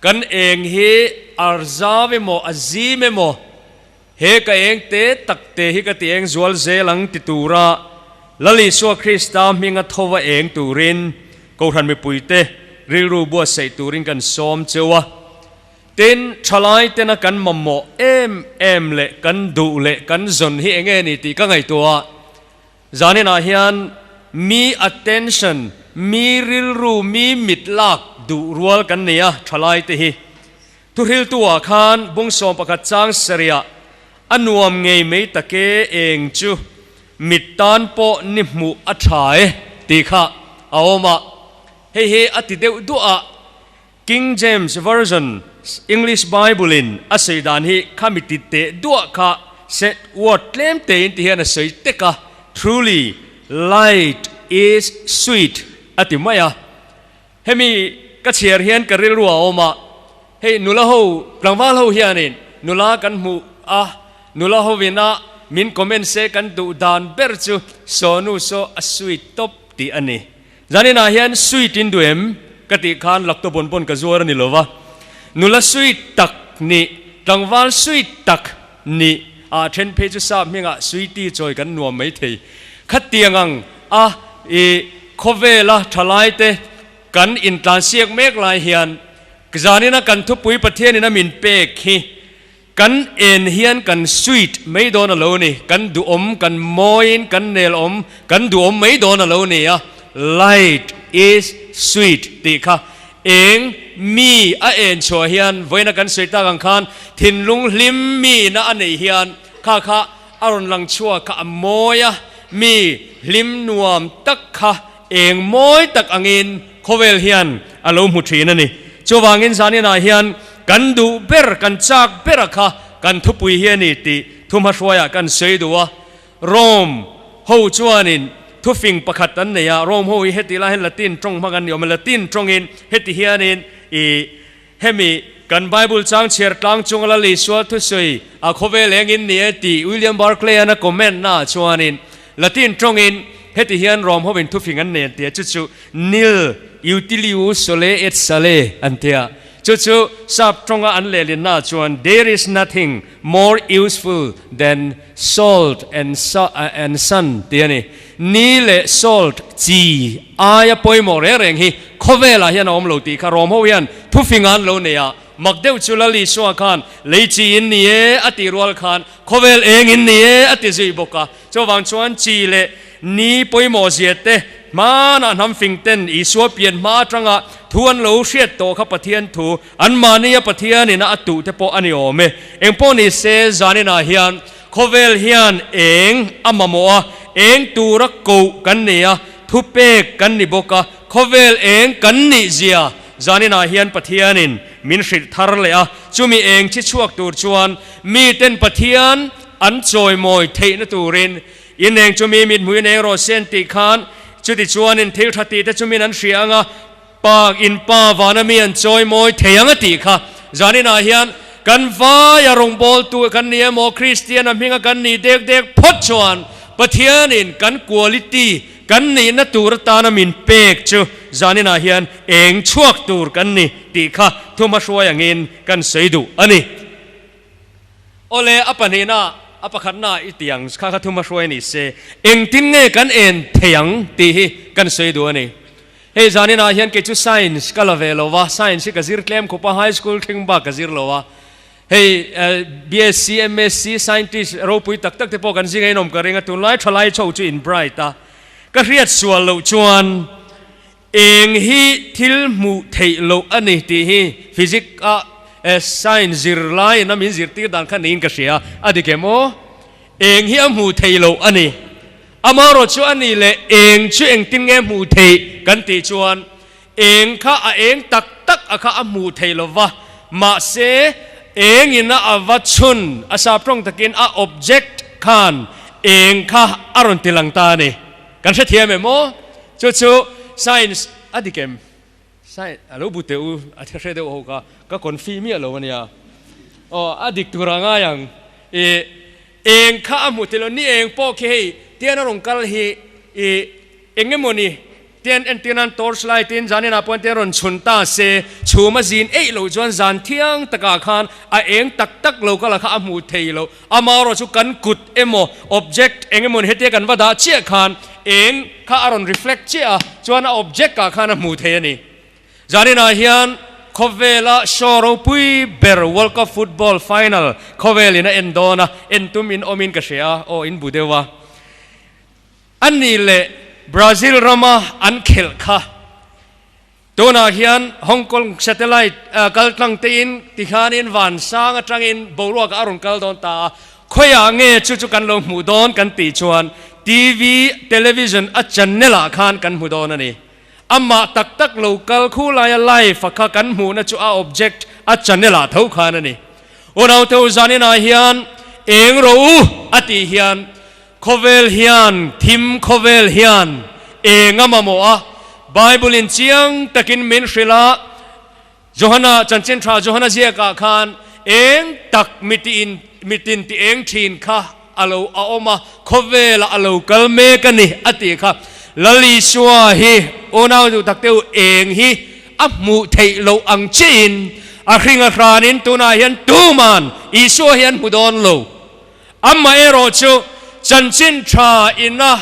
Kan eng hi a zau emaw a zim emaw, he ka eng te tak te hi ka ti eng zual zel ang ti tura Lal Isua Krista hminga thova eng turin Kohhran mipuite rilru buatsaih turin kan sawm cheu a. Tin, thalai tena kan mamawh em em leh kan duh leh kan zawn hi enge ni tih ka ngaihtuah. Zaninah hian mi attention, mi rilru, mi mit lak duh rual kan nei a, thalaite hi. Thuhriltu-ah khan bung 11 chang sarihah a nuam ngei mai take eng chu mit tan pawh ni hmuh a tha e tih kha a awm a. Hei hi a ti deuh duah a, King James Version English Bible in a sawi dan hi khami ti teh duah kha set word tlem tein ti hian a sawi tek a, Truly light is sweet a ti mai a. Hemi ka chhiar hian ka rilru a awm a, hei nula ho tlangval ho hianin nula kan hmuh a, nula hovin a min comment se kan duh dan ber chu sawnu saw a sweet tawp tih a ni. Zaninah hian sweet in duh em? Ka tih khan lakto pawn pawn ka zuar a ni lo va, nula sweet tak nih, tlangval sweet tak nih ah then phei chu sap hmingah sweetie chawi kan nuam mai thei. Khatiang ang a i khawvela thalaite kan intlansiak mek lai hian zanina kan thupui Pathianin a min pek hi Kan en hian kan sweet mai dawn a lo ni, kan duhawm, kan mawiin kan nelawm, kan duhawm mai dawn a lo ni a, light is sweet tih kha eng mi a en chhuah hian vawiina kan sawi tak ang khan thinlung hlim mi na a neih hian kha kha a rawn lang chhuak kha a mawi a, mi hlim nuam tak kha eng mawi tak angin Khawvel hian a lo hmu thin a ni. Chuvangin zaninah hian kan duh ber, kan chak bera kha kan thupui hi a ni tih thuhmahruaiah kan sawi duh a. Rome ho chuanin thufing pakhat an nei a, Rome ho hi heti lai hian Latin tawng hmang an ni awm a, Latin tawngin heti hianin i hemi kan Bible chang chhiar tlang chunga Lal Isua thusawi a khawvel engin ni e tih William Barclay-an a comment naah chuanin Latin tawngin heti hian Rom hovin thufing an nei an ti a, chu chu Nil utilius sole et sale an ti a, chu chu sap tawnga an lehlinnaah chuan There is nothing more useful than salt and and sun tih a ni. Ni leh salt chi aia pawimawh reng reng hi khawvelah hian a awm lo tih kha Rom ho hian thufing an lo nei a, mak deuh chu Lal Isua khan lei chi in ni e a tih rual khan Khawvel eng in ni e a ti zui bawk a. Chuvang chuan chi leh ni pawimawh zia te hmanah hnam fing ten Isua pian hma atanga thu an lo hriat tawh kha Pathian thu anmahnia Pathian ina a tuh te pawh a ni awm e. Eng pawh ni se zaninah hian khawvel hian eng a mamawh a, eng tura koh kan ni a, thupek kan ni bawk a, khawvel eng kan nih zia zaninah hian Pathianin min hrilh thar leh a, chumi eng chi chhuak tur chuan Miten Pathian an chawimawi theihna turin in eng chu mi mithmuh in eng rawh se an tih khan, chuti chuanin thil tha tihte chu min an hria ang a, Pa in Pa vana mi an chawimawi thei ang a tih kha. Zaninah hian kan vaia rawngbawltu kan ni emaw, Kristian a hminga kan nih dek dek phawt chuan Pathianin kan quality, kan nihna tur atana min pek chu zaninah hian eng chhuak tur kan ni tih kha thumahruai angin kan sawi duh a ni. Awle, a pahnihna, a pakhatna i ti ang, kha kha thuma hruai ni se, engtin nge kan en thei ang tih hi kan sawi duh a ni. Hei zaninah hian kei chu science ka la ve lo va, science hi ka zir tlem khawp a, high school thleng bak ka zir lo a. Hei BSc, MSc, scientist ropui tak tak te pawh kan zinga inawm ka ring a, tunlai thalai chho chu in bright a, ka hriat sual loh chuan Eng hi thil hmuh theih loh a ni tih hi physics a science zirlaiin a min zirtir dan kha niin ka hria a dik em aw? Eng hi a hmuh theih loh a ni. Amaherawh chu a nih leh eng chu engtin nge hmuh theih kan tih chuan eng kha a eng tak tak a kha a hmuh theih lo va, mahse eng ina a va chhun a sap tawng takin a object khan eng kha a rawn ti lang ta a ni. Kan hrethiam em aw? Chu chu science a dik em? Science a lo bu teh u, a hre deuh ho kha ka confi miah lo ania. Aw a dik tur a ngai ang. I eng kha a hmu tel lo, ni eng pawh khi hei tian a rawn kal hi i eng emawni Tian entir nan torch light in zan inah pawh tian rawn chhun ta se, chhum a zin eih loh chuan zan thiang takah khan a eng tak tak lo kal a kha a hmuh thei loh. Amaherawh chu kan kut emaw object eng emaw hetia kan va dah chiah khan eng kha a rawn reflect chiah a, chuan a object ah khan a hmuh thei a ni. Zan inah hian khawvela show ropui ber World Cup football final khawvel in a en dawn a, en tum in awm in ka hria a, aw in bu deuh a. A nih leh Brazil rama an khelh kha tunah hian Hong Kong satellite kal tlang tein tikhanin van sang atangin boruak a rawn kal dawn ta a, khawiah nge chu chu kan lo hmuh dawn kan tih chuan TV, television a channel ah khan kan hmu dawn a ni. Amah tak tak lo kal khu laia live a kha kan hmuhna chu a object a channel ah tho khan a ni. Unaute u zaninah hian eng rawh u a tih hian Khawvel hian, thim khawvel hian eng a mamawh a? Bible-in chiang takin min hrilh a, Johana, Chanchin Tha Johana ziakah khan eng tak mitin mitin ti eng thin kha a lo a awm a, khawvelah a lo kal mek a ni a tih kha. Lal Isua hi unau duh tak deuh eng hi a hmuh theih loh ang chiahin a hring a hranin tunah hian tuman Isua hi an hmu dawn lo. Amaherawh chu chanchin tha ina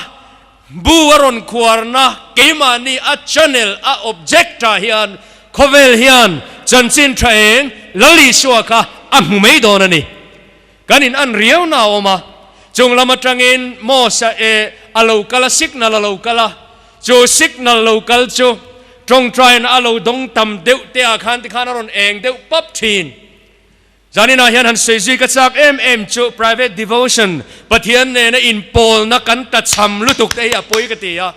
bu a rawn khuarna keimahni a channel a object ah hian khawvel hian chanchin tha eng Lal Isua kha a hmu mai dawn a ni. Kan in an riau na a awm a, chung lam atangin Mos-a e a lo kal a, signal a lo kal a, chu signal lo kal chu tawngtaina a lo dawng tam deuh te ah khan tikhan a rawn eng deuh pap thin. Zaninah hian han sawi zui ka chak em em chu private devotion, Pathian nena inpawlna kan tlachham lutuk te hi a pawi ka ti a.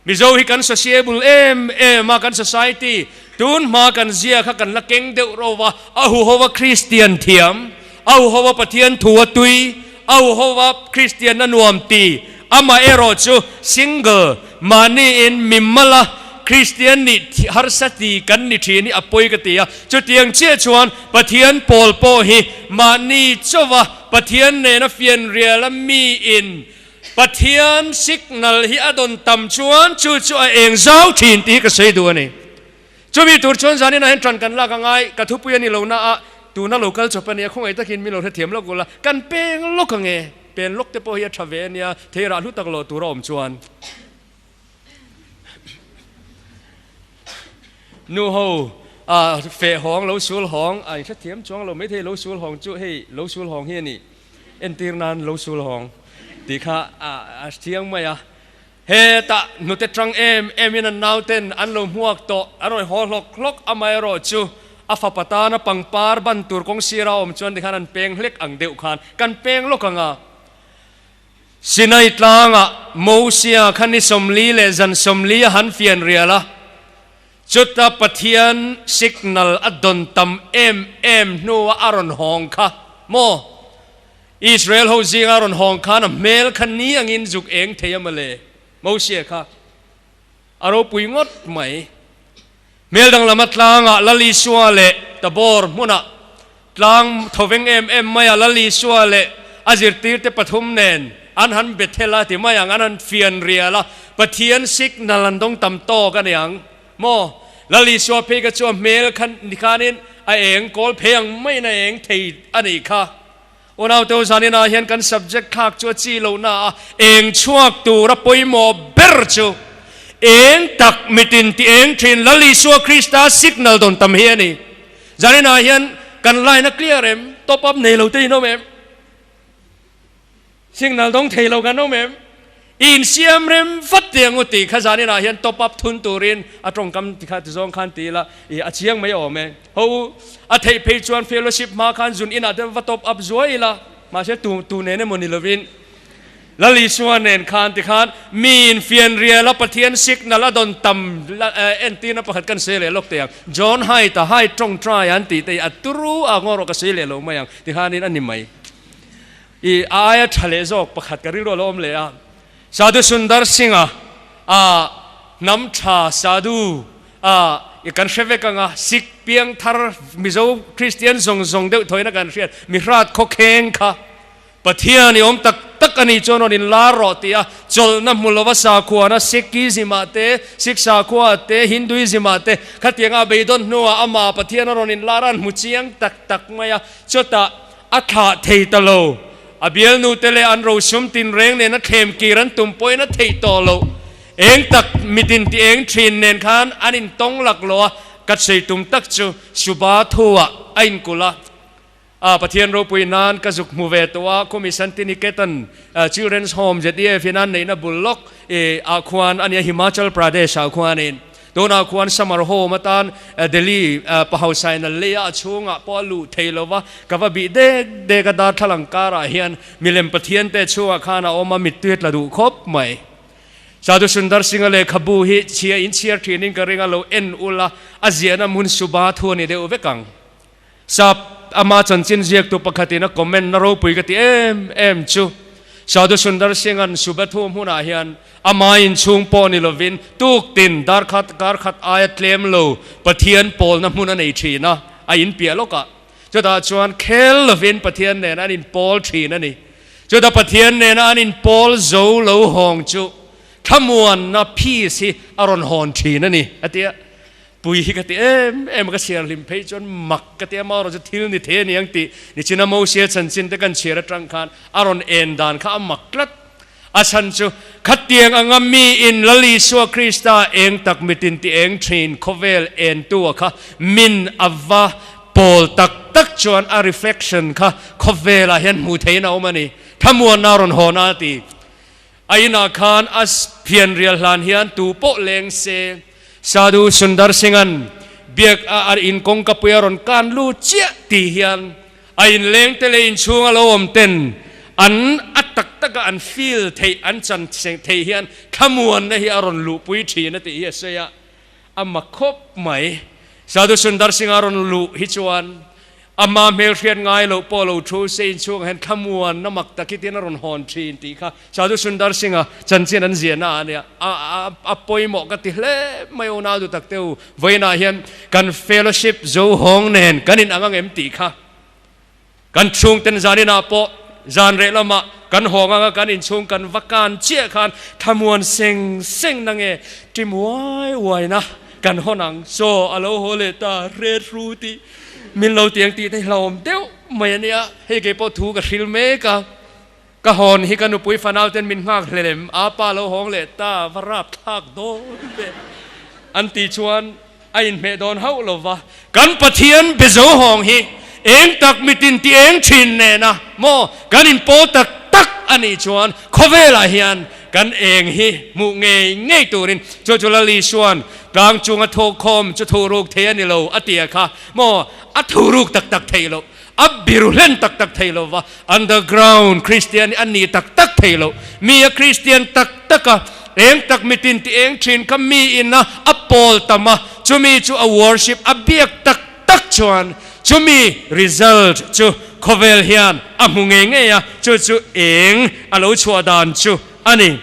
Mizo hi kan sociable em em a, kan society tun hma kan zia kha kan la keng deuh ro va, a huhova Kristian thiam, a huhova Pathian thu a tui, a huhova Kristianna nuam ti, amaherawh chu single, mahni in mimala Kristian nih harsa ti kan ni thin hi a pawi ka ti a. Chutiang chiah chuan Pathian pawl pawh hi mahni chauva Pathian nena fianriala miin Pathian signal hi a dawn tam chuan chu chu a eng zau thin tih hi ka sawi duh a ni. Chumi tur chuan zaninah hian ṭan kan lak a ngai, ka thupui a ni lo na a, tuna lo kal chawp a nia, khawngaih takin min lo hrethiam lawk ula, kan peng lawk ang e, pen lawk te pawh hi a ṭha ve a nia, thei rah hlu tak loh tur a awm chuan. Nu ho a feh hawng lo sul hawng a inhrethiam chuang lo maithei lo sul hawng chu hei lo sul hawng hi a ni entir nan lo sul hawng tih kha a thiang mai a hetah hnute tang em em in an nauten an lo hmuak tawh an rawn haw hlawk hlawk amaherawh chu a fapa tana pangpar ban tur kawng sira awm chuan tikhan an peng hlek ang deuh khan kan peng lawk ang a. Sinai tlangah Mosia kha ni 40 leh zan 40 a han fian rial a, chuta Pathian signal a dawn tam em em hnua a rawn hawng kha maw? Israel ho zinga a rawn hawng khan a hmel kha ni angin zuk eng thei a mawle, Mosia kha a ropui ngawt mai. Hmel danglama tlangah Lal Isua leh Tabor hmunah tlang thoveng em em maia Lal Isua leh a zirtirte pathum nen an han Bethel a ti mai ang, an han fian rial a, Pathian signal an dawng tam tawk a ni ang maw? Lal Isua phei kha chu a hmel kha ni khanin a eng kawl phei ang maiin a eng thei a nih kha. Unaute zaninah hian kan subject thlak chu a chi lohna a eng chhuak tura pawimawh ber chu eng tak mitin ti eng thin Lal Isua Krista signal dawn tam hi a ni. Zaninah hian kan line a clear em? Top up nei lo te in awm em? Signal dawng thei lo kan awm em? I insiam rem vat teh ang u tih kha zaninah hian top up thun turin a tawngkam ti kha ti zawng khan ti ila i a chiang mai awm e. Ho u, a theih phei chuan fellowship hma khan zun inah te va top up zuai ila, mahse tu tu nen emaw ni lovin Lal Isua nen khan ti khan mi infianrial a Pathian signal a dawn tam entirna pakhat kan sawi leh lawk teh ang. John Haidt a Haidt tawngtai an tih te hi a turu a ngaw rawh ka sawi leh lo mai ang ti khanin a ni mai. I aia tha leh zawk pakhat ka rilru a lo awm leh a, Sadhu Sundar Singh-a a hnam tha Sadhu a i kan hre vek ang a, Sikh piang thar Mizo Kristian zawng zawng deuh thawina kan hriat mi hrat khawkheng kha Pathian i awm tak tak. tak a nih chuan rawn inlar rawh tih a chawlhna hmu lova sakhuana Sikhism-ah te, Sikh sakhuaah te, Hinduism-ah te khatianga a beidawn hnuah amah Pathian a rawn inlar a an hmu chiang tak tak mai a, chutah a thlah thei ta lo. A bialnute leh an rosum tinreng nena thlem kir an tum pawhin a theih tawh loh. Eng tak mitin ti eng thin nen khan an intawng lak lo a, ka sawi tum tak chu Suba thuah a inkulh a. A Pathian ropui nan ka zuk hmu ve tawh a, khumi Santiniketan Children's Home ZEF in an neihna bul lawk ah khuan a nia Himachal Pradesh ah khuanin tunah khuan summer home atan Delhi pahausain a lei a, a chhungah pawh a luh thei lo va, ka va bih dek dek a darthlalang karah hian milem Pathian te chhungah khan a awm a, mittui a tla duh khawp mai. Sadhu Sundar Singh-a lehkhabu hi chhia inchhiar thinin ka ring a, lo en ula a ziahna hmun Subha thu a ni deuh vek ang. Sap ama chanchin ziaktu pakhatin a comment na ropui ka ti em em chu Sadhu Sundar Singh-a'n Subathu hmunah hian ama inchhung pawh ni lovin tuktin darkhat karkhat aia tlem lo Pathian pawlna hmun a nei thin a, a inpiah lawkah. Chutah chuan khel lovin Pathian nen an inpawl thin a ni. Chutah Pathian nena an inpawl zo lo hawng chu thlamuanna, peace, hi a rawn hawn thin a ni, a ti a. Pui hi ka ti em em a, ka chhiar hlim phei chuan mak ka ti a, amaherawh chu thil ni thei a ni ang tih nichina Mosia chanchin te kan chhiar atang khan a rawn en dan kha a mak tlat. A chhan chu khatiang anga mi in Lal Isua Krista eng tak mitin ti eng thin khawvel entu a kha min a va pawl tak tak chuan a reflection kha khawvelah hian hmuh theihin a awm a ni. Thlamuanna a rawn hawn a ti. A inah khan a phianrial hlan hian tu pawh leng se, Sadhu Sundar Singh-a'n biak a a in kawngkapui a rawn kan lut chiah tih hian a inleng te leh inchhunga lo awm ten an a tak taka an feel theih, an chan theih hian thlamuanna hi a rawn luhpui thin a tih hi a sawi a, a mak khawp mai. Sadhu Sundar Singh-a rawn luh hi chuan Ama hmelhriat ngai loh pawh lo thu se inchhungah hian thlamuan na mak tak hi tiin a rawn hawn thin tih kha Sadhu Sundar Singh-a chanchin an ziahna ah a nia. A a pawimawh ka ti hle mai u nau dutak te u, vawiinah hian kan fellowship zo hawng nen kan in ang ang em tih kha kan chhungten zaninah pawh zan reh lamah kan hawng anga kan inchhung kan va kan chiah khan thlamuan seng seng na nge ṭim uai uai na kan hawn ang chaw a lo haw leh ta ret ru tih Min lo tiang tih te hi hlauhawm deuh mai a nia, hei kei pawh thu ka hril mek a, ka hawn hi ka nupui fanau ten min nghak hlelem, a pa lo hawng leh ta, va rap thlak dawn ve an tih chuan a inhmeh dawn hauh lo va, kan Pathian be zo hawng hi eng tak mitin ti eng thin nena maw kan inpawl tak tak a nih chuan khawvelah hian kan eng hi hmuh ngei ngei turin chu chu Lal Isuan Tlang chunga thawkkhawm chu thuruk thei a ni lo a tia kha maw? A thuruk tak tak thei lo, a biru hlen tak tak thei lo va, underground Kristian hi a ni tak tak thei lo. Mi a Kristian tak tak a, eng tak mitin ti eng thin kha mi ina a pawl tam a, chumi chu a worship a biak tak tak chuan chumi result chu khawvel hian a hmu ngei ngei a, chu chu eng a lo chhuah dan chu a ni.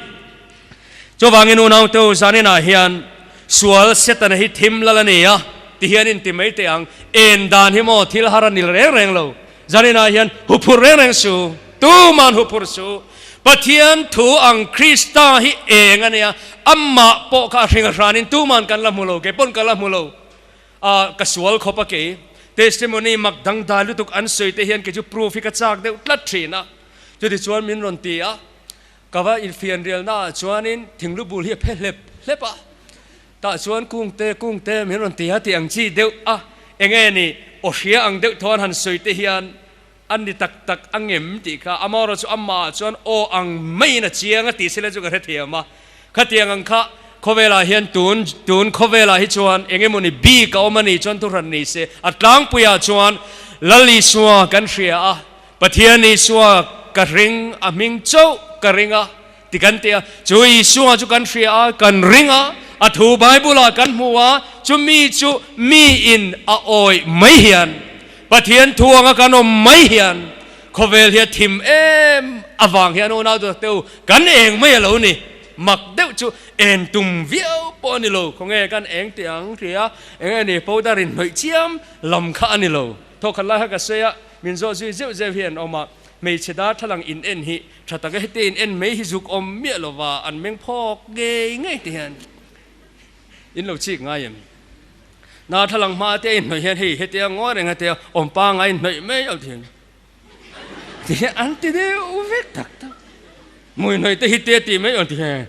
Chuvangin unaute u, zaninah hian sual Setana hi thim lal a ni a, ti hian inti mai teh ang. En dan hi maw thil har a ni reng reng lo. Zaninah hian huphurh reng reng su, tuman huphurh su. Pathian thu ang Krista hi eng a nia, amah pawh kha a hring a hranin tuman kan la hmu lo, kei pawn ka la hmu lo. A, ka sual khawp a kei. Testimony mak dangdai lutuk an sawi te hian kei chu proof hi ka chak deuh tlat thin a. Chutichuan min rawn ti a. Ka va infian rialna ah chuanin thinglu bul hi a phe hlep hlep a, tah chuan kungte kungte min rawn ti a tih ang chi deuh a, enge ni aw hria ang deuh thawn han sawi te hian a ni tak tak a ngem tih kha amaherawh chu amah ah chuan aw ang maiin a chiang a tih sila chu ka hrethiam a, khatiang ang kha khawvelah hian tun tun khawvelah hi chuan eng emawni bik a awm a nih chuan thuhran ni se a tlangpuiah chuan Lal Isua kan hria a. Pathian Isua ka ring, a hming chauh ka ring a, ti kan ti a. Chu Isua chu kan hria a, kan ring a, a thu Bible-ah kan hmu a, chumi chu miin a awih mai hian, Pathian thu anga kan awm mai hian, khawvel hi a thim em avang hian unau duhtak te u, kan eng mai a lo ni. Mak deuh chu en tum viau pawh a ni lo, khawnge kan eng tih ang hria, enge ni powder in hnawih chiam lam kha a ni lo. Thawkhat lai kha ka sawi a. Min zawh zui zeuh zeuh hi an awm a. Hmeichhe darthlalang in en hi tha taka hete in en mai hi zuk awm miah lova an meng phawk ngei ngei te hian in lo chik ngai em? Darthlalang hma te a inhnawih hian hei hetia ngawi reng hetia awm pangai inhnawih mai lo thin ti hian an ti deuh vek tak tak. Mui hnawih te hi te tih mai awm ti hian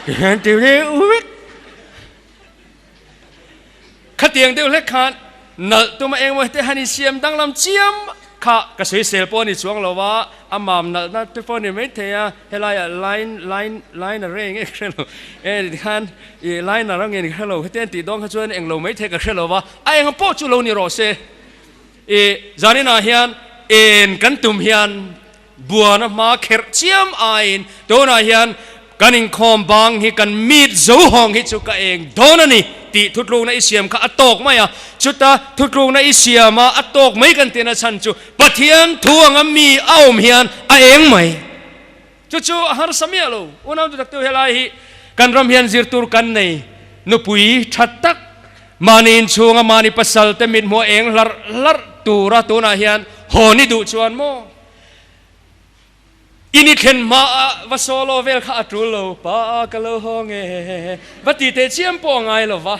ti hian an ti deuh vek. Khatiang deuh hlek khan nalh tuma engmaw te han insiam danglam chiam kha ka sawisel pawh a ni chuang lo a, a mam nalhna te pawh a ni maithei a, helaiah line line line a reng nge ka hre lo, e tikhan ih liner a nge ni ka hre lo, hetiang tih dawn kha chuan englo maithei ka hre lo va, a eng pawh chu lo ni rawh se. Ih zaninah hian en kan tum hian Buana hma kherh chiam aiin tunah hian kan inkhawm bang hi kan meet zo hawng hi chu ka eng dawn a ni tih thutlukna i siam kha a tawk mai a. Chuta thutlukna i siam a, a tawk mai kan tihna chhan chu Pathian thu anga mi a awm hian a eng mai. Chu chu a harsa miah lo. Unau duhtak tu helai hi kan ram hian zir tur kan nei. Nupui tha tak mahni inchhunga mahni pasal te mithmuh a eng hlarh hlarh tura tunah hian hawn i duh chuan maw? In i thlen hma a va solo vel kha a tul lo, pa ka lo haw nge va ti teh chiam pawh a ngai lo va.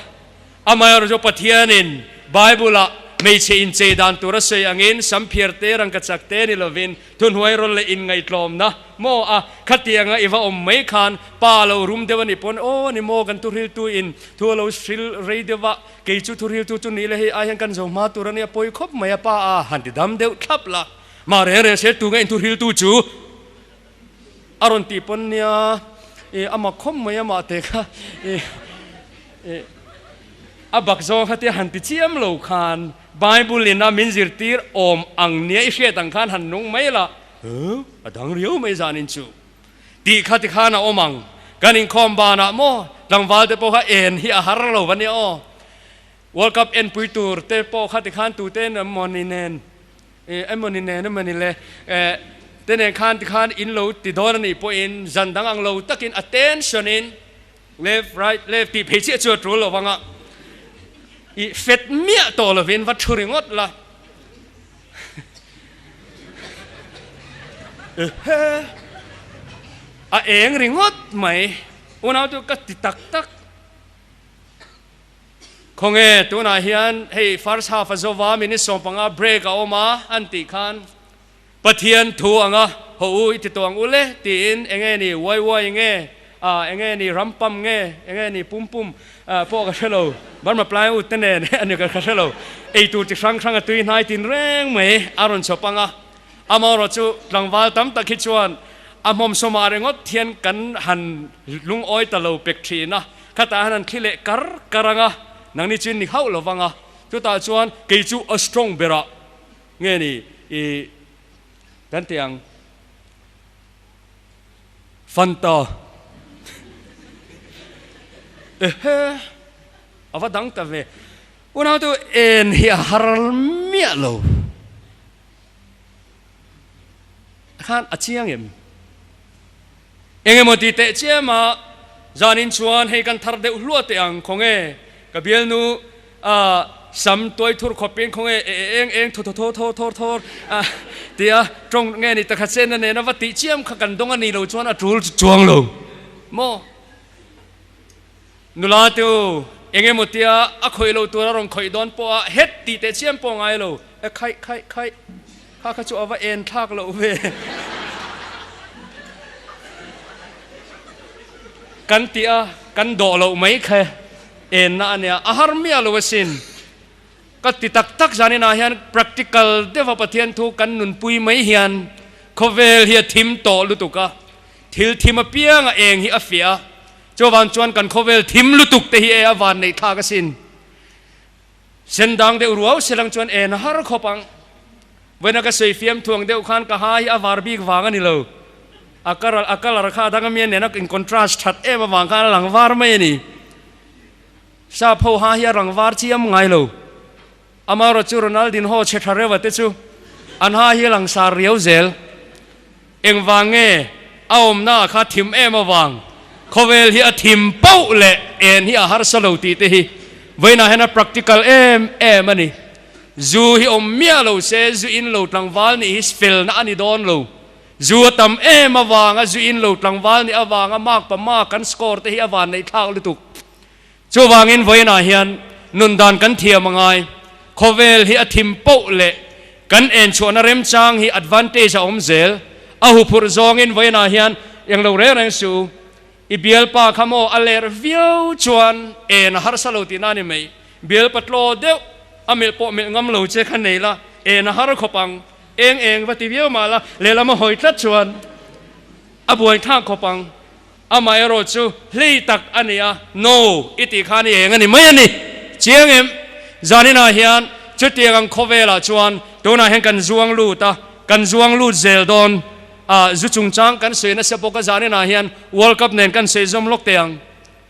Amaherawhchu chu Pathianin Bible-ah hmeichhe inchei dan tur a sawi angin samphiar te rangkachak te ni lovin thuhnuai rawl leh inngaihtlawmna maw a khatianga i va awm mai khan pa lo rum deuh a nih pawn aw ni maw kan thuhriltu in thu a lo hril rei deuh a kei chu thuhriltu chu nih le hei ai hian kan zo hma tur a nia pawi khawp mai a pa a han ti dam deuh thlap la. Mah reng reng se tunge inthu hriltu chu a rawn tih pawn nia i a mak khawp mai a mah te kha i i a bak zawng kha tia han ti chiam lo khan Bible in a min zirtir awm ang nia i hriat ang khan han nung mai la huh a dang riau mai zanin chu tih kha tikhan a awm ang kan inkhawm banah maw tlangval te pawh kha en hi a har lo va nia aw World Cup enpui tur te pawh kha tikhan tute emaw ni nen Emaw ni nen emaw ni le te nen khan tikhan in lo ti dawn a nih pawhin zan dang ang lo takin attention in left right left tih phei chiah chu a tul lo vang a, i fet miah tawh lovin va thu ringawt la. A eng ringawt mai unau chu ka ti tak tak. Khawnge tunah hian hei first half a zova minute 15 break a awm a an tih khan Pathian thu anga haw u i ti tawh ang u le tiin enge ni uai uai nge ah enge ni ram pam nge enge ni pum pum ah pawh ka hre lo Burma plywood te nen a ni ka hre lo ei tur chi hrang hrang a tui hnai tin reng mai a rawn chawp anga amaherawh chu tlangval tam tak hi chuan a hmawmsawmah ringawt hian kan han lungawi ta lo pek thin a. Khatah hian an thli leh kar kar ang a, nangni chu in ni hauh lo vang a, chutah chuan kei chu a strong berah nge ni i kan ti ang Fanta ehe a va dang ta ve unau chu en hi a har miah lo khan a chiang em? Engemaw ti teh chiam a, zanin chuan hei kan thar deuh hluah teh ang, khawnge ka bialnu a sam tuai thur khawpin khawnge e e eng eng thaw thaw thaw thaw thawr thawr a tia tawng nge ni takhat sen a nena va tih chiam kha kan dawng a ni lo chuan a tul chuang lo maw? Nula te u, engemaw tia a khawih lo tur a rawn khawih dawn pawh a het tih teh chiam pawh ngai lo, e khaih khaih khaih kha kha chu a va en thlak loh ve. Kan tih a, kan dawh loh mai kha enna a nia, a har miah lo asin. Ka ti tak tak zaninah hian practical deuha Pathian thu kan nunpui mai hian khawvel hi a thim tawh lutuk a, thil thim apianga eng hi a fiah a, Chuvang chuan kan khawvel thim lutuk te hi e a van neih thlak asin. Sen dang deuh ruau selang chuan en a har khawp ang. Vawiina ka sawi fiam thuang deuh khan ka ha hi a var bik vang a ni lo. A kar a colour kha a dang a mi a nena in contrast that em avang khan a lang var mai a ni. Sap ho ha hi a rang var chiam ngai lo. Amaherawhchu chu Ronaldinho che tha reuh a te chu an ha hi a lang sar riau zel. Engvang nge a awmna kha thim em avang khawvel hi a thim pauh leh en hi a harsa lo tih te hi vawiinah hian a practical em em a ni. Zu hi awm miah lo se zu in lo tlangval nih hi felna a ni dawn lo. Zu a tam em avanga zu in lo tlangval nih avanga mark pa mark kan score te hi a van neih thlak lutuk. Chuvangin vawiinah hian nun dan kan thiam a ngai. Khawvel hi a thim poh leh kan en chhuahna remchang hi advantage a awm zel. A huphurh zawngin vawiinah hian englo reng reng suh u. I bialpa kha maw a ler viau chuan en a harsa lo tihna a ni mai. Bialpa tlaw deuh a melh pawh melh ngam lo che kha nei la, en a har khawp ang. Eng eng va ti viau mah la, lehlam a hawi tlat chuan a buai thlak khawp ang. Amaherawh chu hlei tak a ni a, No i tih khan i eng a ni mai a ni. Chiang em? Zaninah hian chutiang ang khawvelah chuan tunah hian kan zuang lut a, kan zuang lut zel dawn. A, zu chungchang kan sawi nasa bawk a, zaninah hian World Cup nen kan sawi zawm lawk teh ang.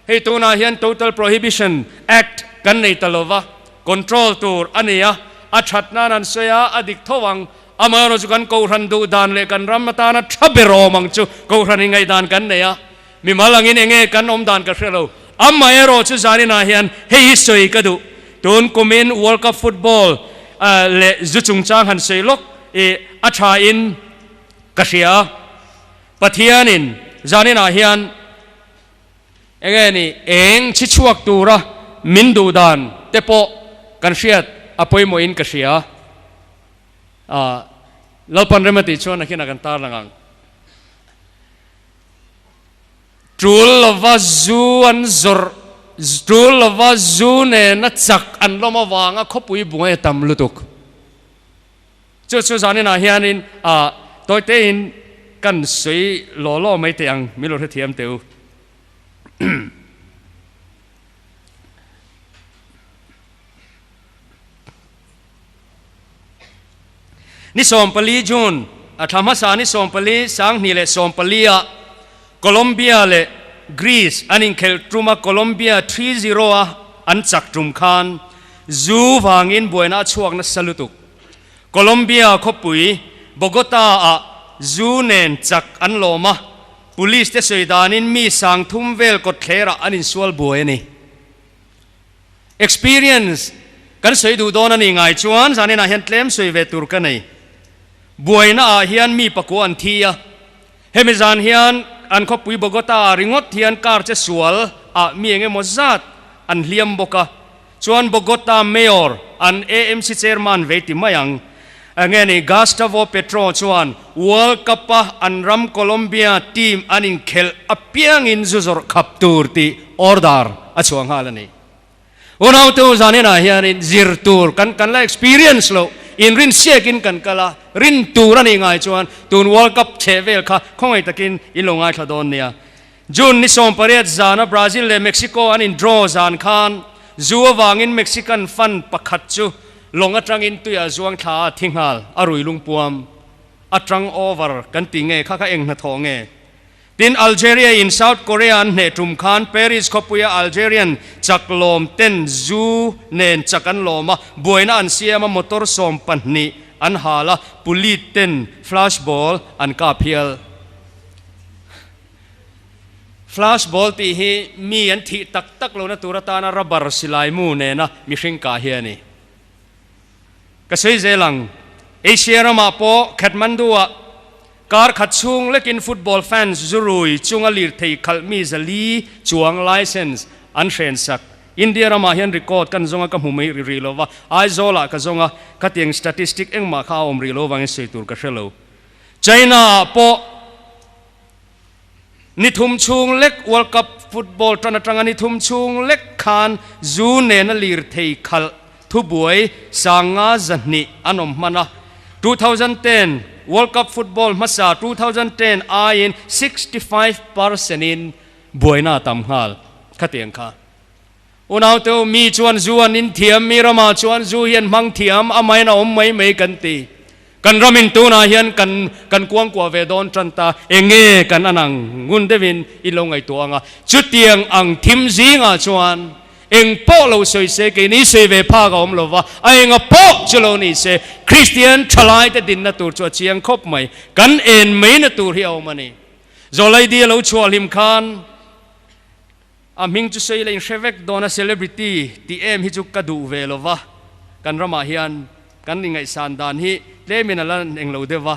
Hei tunah hian Total Prohibition Act kan nei ta lova, control tur a ni a, a that nan an sawi a, a dik tho ang. Amaherawh chu kan Kohhran duh dan leh kan ram atana tha ber awm ang chu Kohhran ingaihdan kan nei a, mimal angin enge kan awm dan ka hre lo. Amaherawh chu zaninah hian hei hi sawi ka duh, tun kumin World Cup football leh zu chungchang han sawi lawk i a tha in ka hria a, Pathianin zaninah hian, Enge ni eng chhi chhuak tura min duh dan te pawh kan hriat a pawimawhin ka hria. Aah Lalpan rem a tih chuan nakinah kan tarlang ang. Tul lova zu an zawrh, tul lova zu nena chak an lawm avanga khawpui bungai a tam lutuk. Chu chu zaninah hianin ah tawitein kan sawi law law mai teh ang, min lo hrethiam teh u. Ni 14 June, a thla hmasa ni 14 2014 ah Colombia leh Greece an inkhelh tum a Colombia 3-0 a an chak tum khan zu vangin buaina a chhuak nasa lutuk. Colombia khawpui Bogota-ah zu nen chak an lawm a, police te sawi danin mi 3000 vel kawtthlerah an insual buai a ni. Experience kan sawi duh dawn a nih ngai chuan zaninah hian tlem sawi ve tur ka nei. Buaina ah hian mi pakua an thi a, hemi zan hian an khawpui Bogota-ah ringawt hian car che sual ah mi eng emaw zat an hliam bawk a, Chuan Bogota Mayor an AMC Chairman vei ti mai ang. Nge ni Gustavo Petro chuan World Cup a an ram Colombia team an inkhelh apiangin zu zawrh khap tur tih order a chhuah nghal a ni. Unautu zaninah hianin zir tur kan kan la experience loh inrinsiakin kan kal a, rin tur a nih ngai chuan tun World Cup chheh vel kha khawngaih takin in lo ngaithla dawn nia. June ni 18 zana Brazil leh Mexico an in draw zan khan zu avangin Mexican fan pakhat chu lawng atangin tuiah zuang thla a thi nghal a rui lungpuam atang over kan ti nge kha kha eng hnathawh nge? Tin Algeria in South Korea an hneh tum khan Paris khawpuia Algerian chak lawm ten zu nen chak an lawm a, buaina an siam a motor 12 an hal a, police ten flash ball an kap hial. Flash ball tih hi mi an thih tak tak lohna tur atana rubber silai mu nena mihring kah hi a ni. Ka sawi zel ang, Asia ramah pawh Kathmandu-ah kar khat chhung lekin football fans zurui chunga lirthei khalh mi 400 chuang license an hrensak. India ramah hian record kan zawnga ka hmu mai rih lo va, Aizawlah ka zawnga khatiang statistic engmah kha a awm rih lo vangin sawi tur ka hre lo. China-ah pawh Ni thum chhung lek World Cup football tan atanga ni thum chhung lek khan zu nena lirthei khalh thubuai 5,200 an awm hman a. 2010 World Cup football hmasa 2010 aiin 65% in buaina a tam nghal khatiang kha. Unauteu mi chuan zu an inthiam, mi ramah chuan zu hi an hmang thiam, amahin a awm mai mai kan ti. Kan ramin tunah hian kan kan kuangkuah ve dawn tan ta, eng nge kan an ang ngun deuhin i lo ngaihtuah ang a. Chutiang ang thim zingah chuan eng pawh lo sawi se, keini sawi ve phak a awm lo va, a enga pawh chu lo ni se, Kristian thalaite dinna tur chu a chiang khawp mai, kan en maina tur hi a awm a ni. Zawlaidi a lo chhuah hlim khan, A hming chu sawi la inhre vek dawn a, celebrity tih em hi chu ka duh ve lo va, kan ramah hian kan ingaihsan dan hi tlemin a la eng lo deuh va.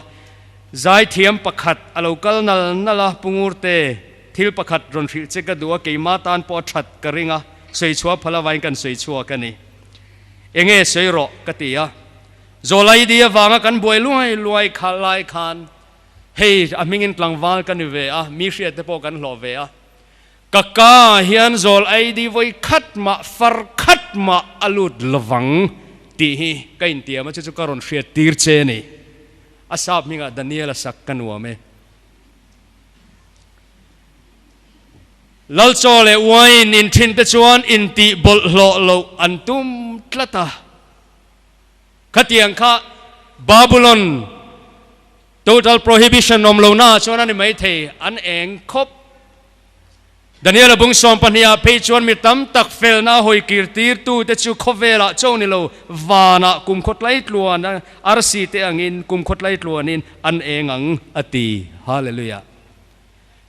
Zaithiam pakhat a lo kal nal nal a, Pu Ngurte, thil pakhat rawn hrilh che ka duh a, keimah tan pawh a that ka ring a, sawi chhuah phal avain kan sawi chhuak a ni. Enge sawi rawh ka ti a. Zawlaidi avanga kan buai luai luai kha lai khan hei a hmingin tlangval ka ni ve a, mi hriat te pawh kan hlawh ve a. Ka ka hian zawl ID vawi khat mah far khat mah a lut lovang tih hi ka intiam a, chu chu ka rawn hriat tir che a ni. A sap hmingah Daniel a sak ka nuam e. Lalchaw leh wine in thin te chuan intih bawlhhlawh loh an tum tlat a. Khatiang kha Babulon total prohibition awm lo naah chuan a ni maithei, an eng khawp. Daniela bung 12 ah phei chuan mi tam tak felna a hawi kir tirtute chu khawvelah cho ni lo, vanah kum khawtlai tluan arsi te angin kum khawtlai tluanin an eng ang a ti. Hallelujah.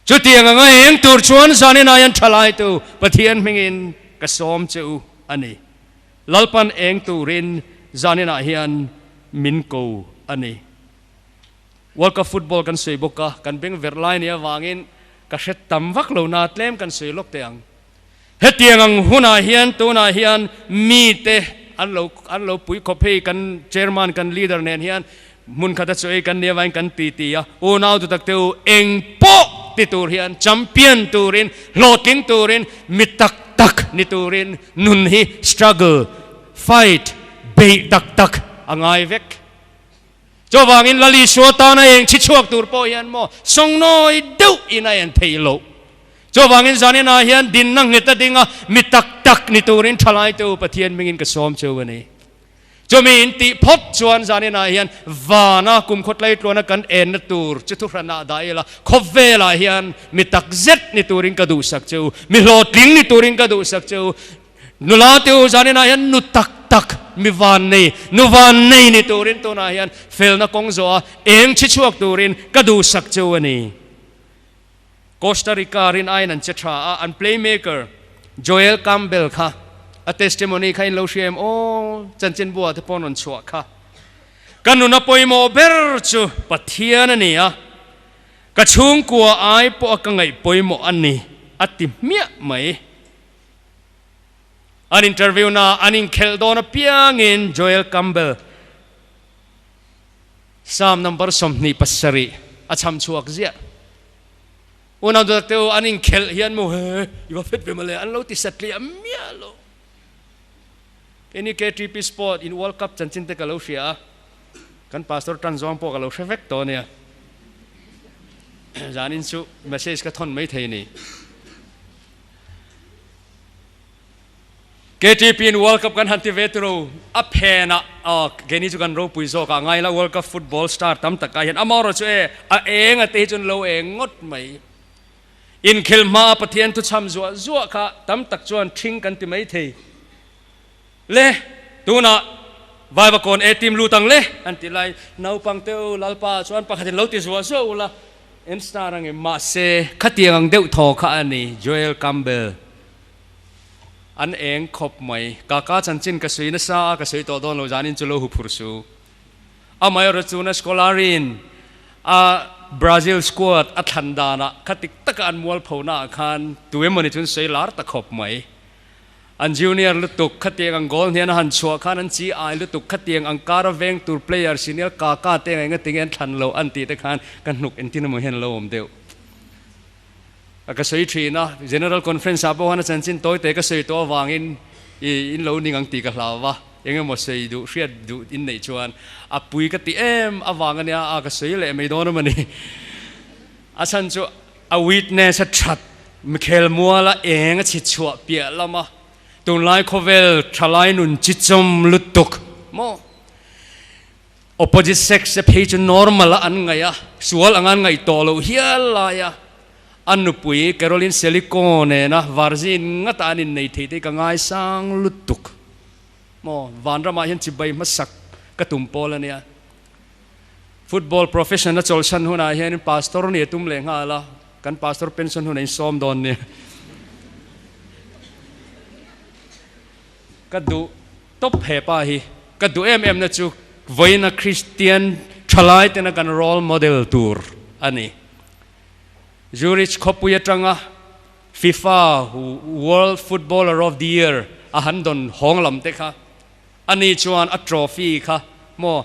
Chutiang anga eng tur chuan zanin aian thalaitu Pathian hmingin ka sawm che u a ni. Lalpan eng turin zaninah hian min ko a ni. World Cup football kan sawi bawk a, kan beng verh lai nih avangin ka hre tam vak lo na tlem kan sawi lawk teh ang. Hetiang ang hunah hian tunah hian mite an lo an lo pui khawp hei kan chairman kan leader nen hian hmun khata chaw ei kan nih avangin kan ti ti a, unau tu tak te u eng pawh ti tur hian champion turin hlawhtling turin mi tak tak ni turin nun hi struggle fight beih tak tak a ngai vek. Chuvangin Lal Isua tana eng chhi chhuak tur pawh hian maw sawngnawi deuh in a en theih loh. Chuvangin zaninah hian dinna nghet a ding a, mi tak tak ni turin thalai te u Pathian hmingin ka sawm cheu a ni. Chumi in tih phawt chuan zaninah hian vana kum khawtlai tluana kan enna tur chu thuhranah dah ila, khawvelah hian mi tak zet ni turin ka duhsak cheu, mi hlawhtling ni turin ka duhsak cheu. Nula te u zaninah hian nu tak tak mi van nei, nu van nei ni turin tunah hian felna kawng zawh a eng chhi chhuak turin ka duhsak cheu a ni. Costa Rica rin aiin an che tha a, an playmaker Joel Campbell kha a testimony kha in lo hria em aw, chanchinbua te pawh an rawn chhuah kha. Ka nuna pawimawh ber chu Pathian a ni a, ka chhungkua ai pawh a ka ngaih pawimawh a ni a ti hmiah mai. An interview na an inkhelh dawn apiangin Joel Campbell Psalm number 27 a chham chhuak ziah. Unau duhtak te u, an inkhelh hian maw he i va fet ve mawle an lo ti satliah miah lo. Keini KTP Sport in World Cup chanchin te ka lo hria a, kan pastor tan zawng pawh ka lo hre vek tawh ania. Zanin chu message ka thawn maithei ni. KTP in World Cup kan han ti ve tiro a phenah aw keini chu kan ropui zawk ah ngai la World Cup football star tam tak ah hian amaherawh chu e a eng a te hi chuan lo eng ngawt mai. Inkhel hma a Pathian thuchham zuah zuah kha tam tak chuan ṭhing kan ti mai thei. Le tunah Vaivakawn A team lut ang le an ti lai naupang te u Lalpa chuan pakhatin lo ti zuah zuah ula en star ang em mahse khatiang ang deuh thaw kha a ni Joel Campbell an eng khawp mai kaka chanchin ka sawi nasa a ka sawi tawh dawn lo zanin chu lo hu phur su amaherawh chu na Scolari-in a Brazil squad a thlan danah khatik taka an mualpho naah khan tu emawni chu an sawi lar ta khawp mai. An junior lutuk khatiang ang goal hnian a han chhuah khan an chi ai lutuk khatiang ang kara veng tur player senior Kaka te eng engatinge an thlan loh an tih te khan ka hnuk entin emaw hian a lo awm deuh a ka sawi thin a. General Conference ah pawh khan a chanchin tawi te ka sawi tawh avangin i in lo ning ang tih ka hlau va, engemaw sawi duh hriat duh in neih chuan a pui ka ti em avang ania a ka sawi leh mai dawn a ni. A chhan chu A witness a that Mikhel muala eng a chhi chhuah piah lama tunlai khawvel thalai nun chi chawm lutuk maw? Opposite sex te phei chu normal a an ngaih a, sual anga an ngaih tawh loh hial lai a, a nupui Caroline Seliko nena virgin ngata an innei thei te hi ka ngaisang lutuk maw? Vanramah hian chibai hmasak ka tum pawl a nia. Football profession a chawlhsan hunah hianin pastor nih a tum leh nghal a, kan pastor pension hunah in sawm dawn nia. Ka duh tawp he pa hi, ka duh em em na chu vawiina Kristian tha. Thalai tena kan role model tur a ni. Zurich khawpui atanga FIFA World Footballer of the Year a han dawn hawng lam te kha ani chuan a trophy kha maw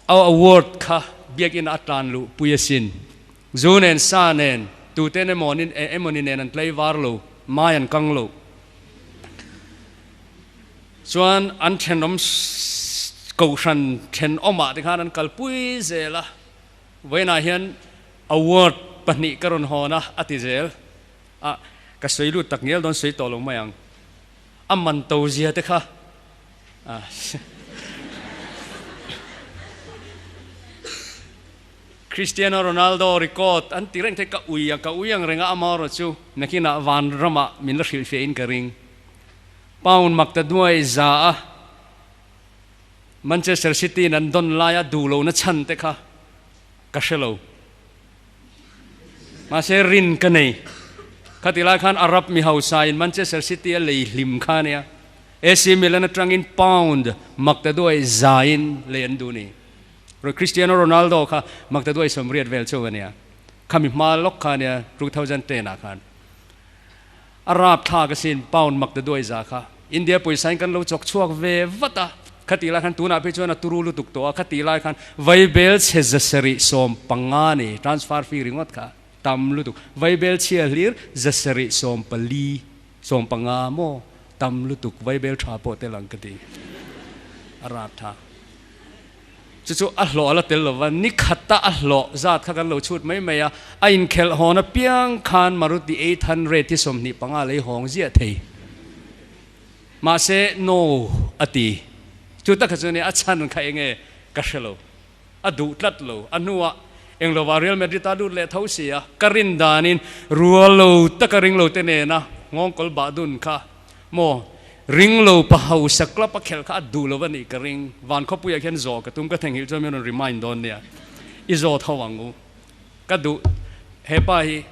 a award kha biakinn a tlan luh pui asin. Zu nen sa nen tuten emawnin emawni nen an tlei var lo, mai an kang lo. Chuan an thenawm kohhran thenawmah te khan an kalpui zel a, vawiinah hian award pahnih ka rawn hawn a, a ti zel a, ka sawi lut tak ngial dawn sawi tawh lo mai ang, a man to zia te kha a. Cristiano Ronaldo record an ti reng thei ka ui a, ka ui ang reng a, amaherawh chu nakinah vanramah min la hrilhfiahin ka ring. Pound mak ta duai za a Manchester City in an dawn laia duh lohna chhan te kha ka hre lo. Mahse rin ka nei. Khati lai khan Arab mi hausa in Manchester City a lei hlim kha ania. AC Milan atangin pound mak ta duai za in lei an duh ni. Cristiano Ronaldo kha mak ta duai 80 vel chauh ania. Khami hma lawk kha ania 2010 ah khan. A rapthlak asin pound mak ta duai za kha India pawisa in kan lo chawk chhuak ve vat a, khatih lai khan tunah phei chuan a turu lutuk tawh a, khatih lai khan vaibel chhe zasarih 15 ni transfer fee ringawt kha tam lutuk, vaibel chhia hlir zasarih 14, 15 maw tam lutuk vaibel tha pawh tel ang ka ti a rapthlak. Chu chu a hlawh a la tel lova, ni khata a hlawh zat kha kan lo chhut mai mai a, a inkhelh hawn apiang khan Maruti 800 hi 25 lei hawng ziah thei. Mahse, no a ti. Chu takha chu nia a chhan kha enge ka hre lo. A duh tlat lo. A hnuah eng lovah Real Madrid a lut leh tho si a, ka rin danin rual lo taka ring lo te nena nghawngkawl bah dun kha Maw? Ring lo pa hausa club a khelh kha a duh lo a nih ka ring. Van khawpuiah khian zawh ka tum ka theihnghilh chuan min rawn remind dawn nia. I zawt ho ang u. Ka duh he pa hi.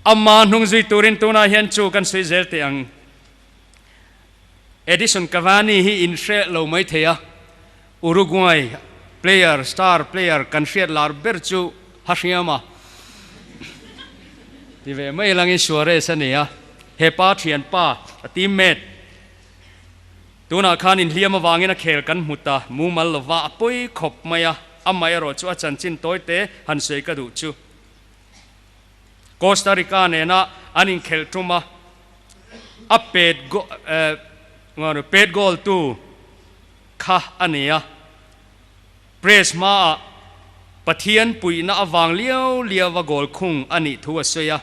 Ama hnung zui turin tunah hian chu kan sawi zel teh ang. Edison Cavani hi in hre lo mai thei a. Uruguay player, star player kan hriat lar ber chu Hahriama ti ve mai langin Suarez a ni a, he pa thianpa, a teammate, tunah khan inhliam avangin a khel kan hmu ta mumal lova a pawi khawp mai a, amaherawh chu a chanchin tawite han sawi ka duh chu. Costa Rica nena an inkhelh tum a, a pet pet goal tu kha a ni a, Press hmaah Pathian puihna avang liau liau a goal khung a nih thu a sawi a.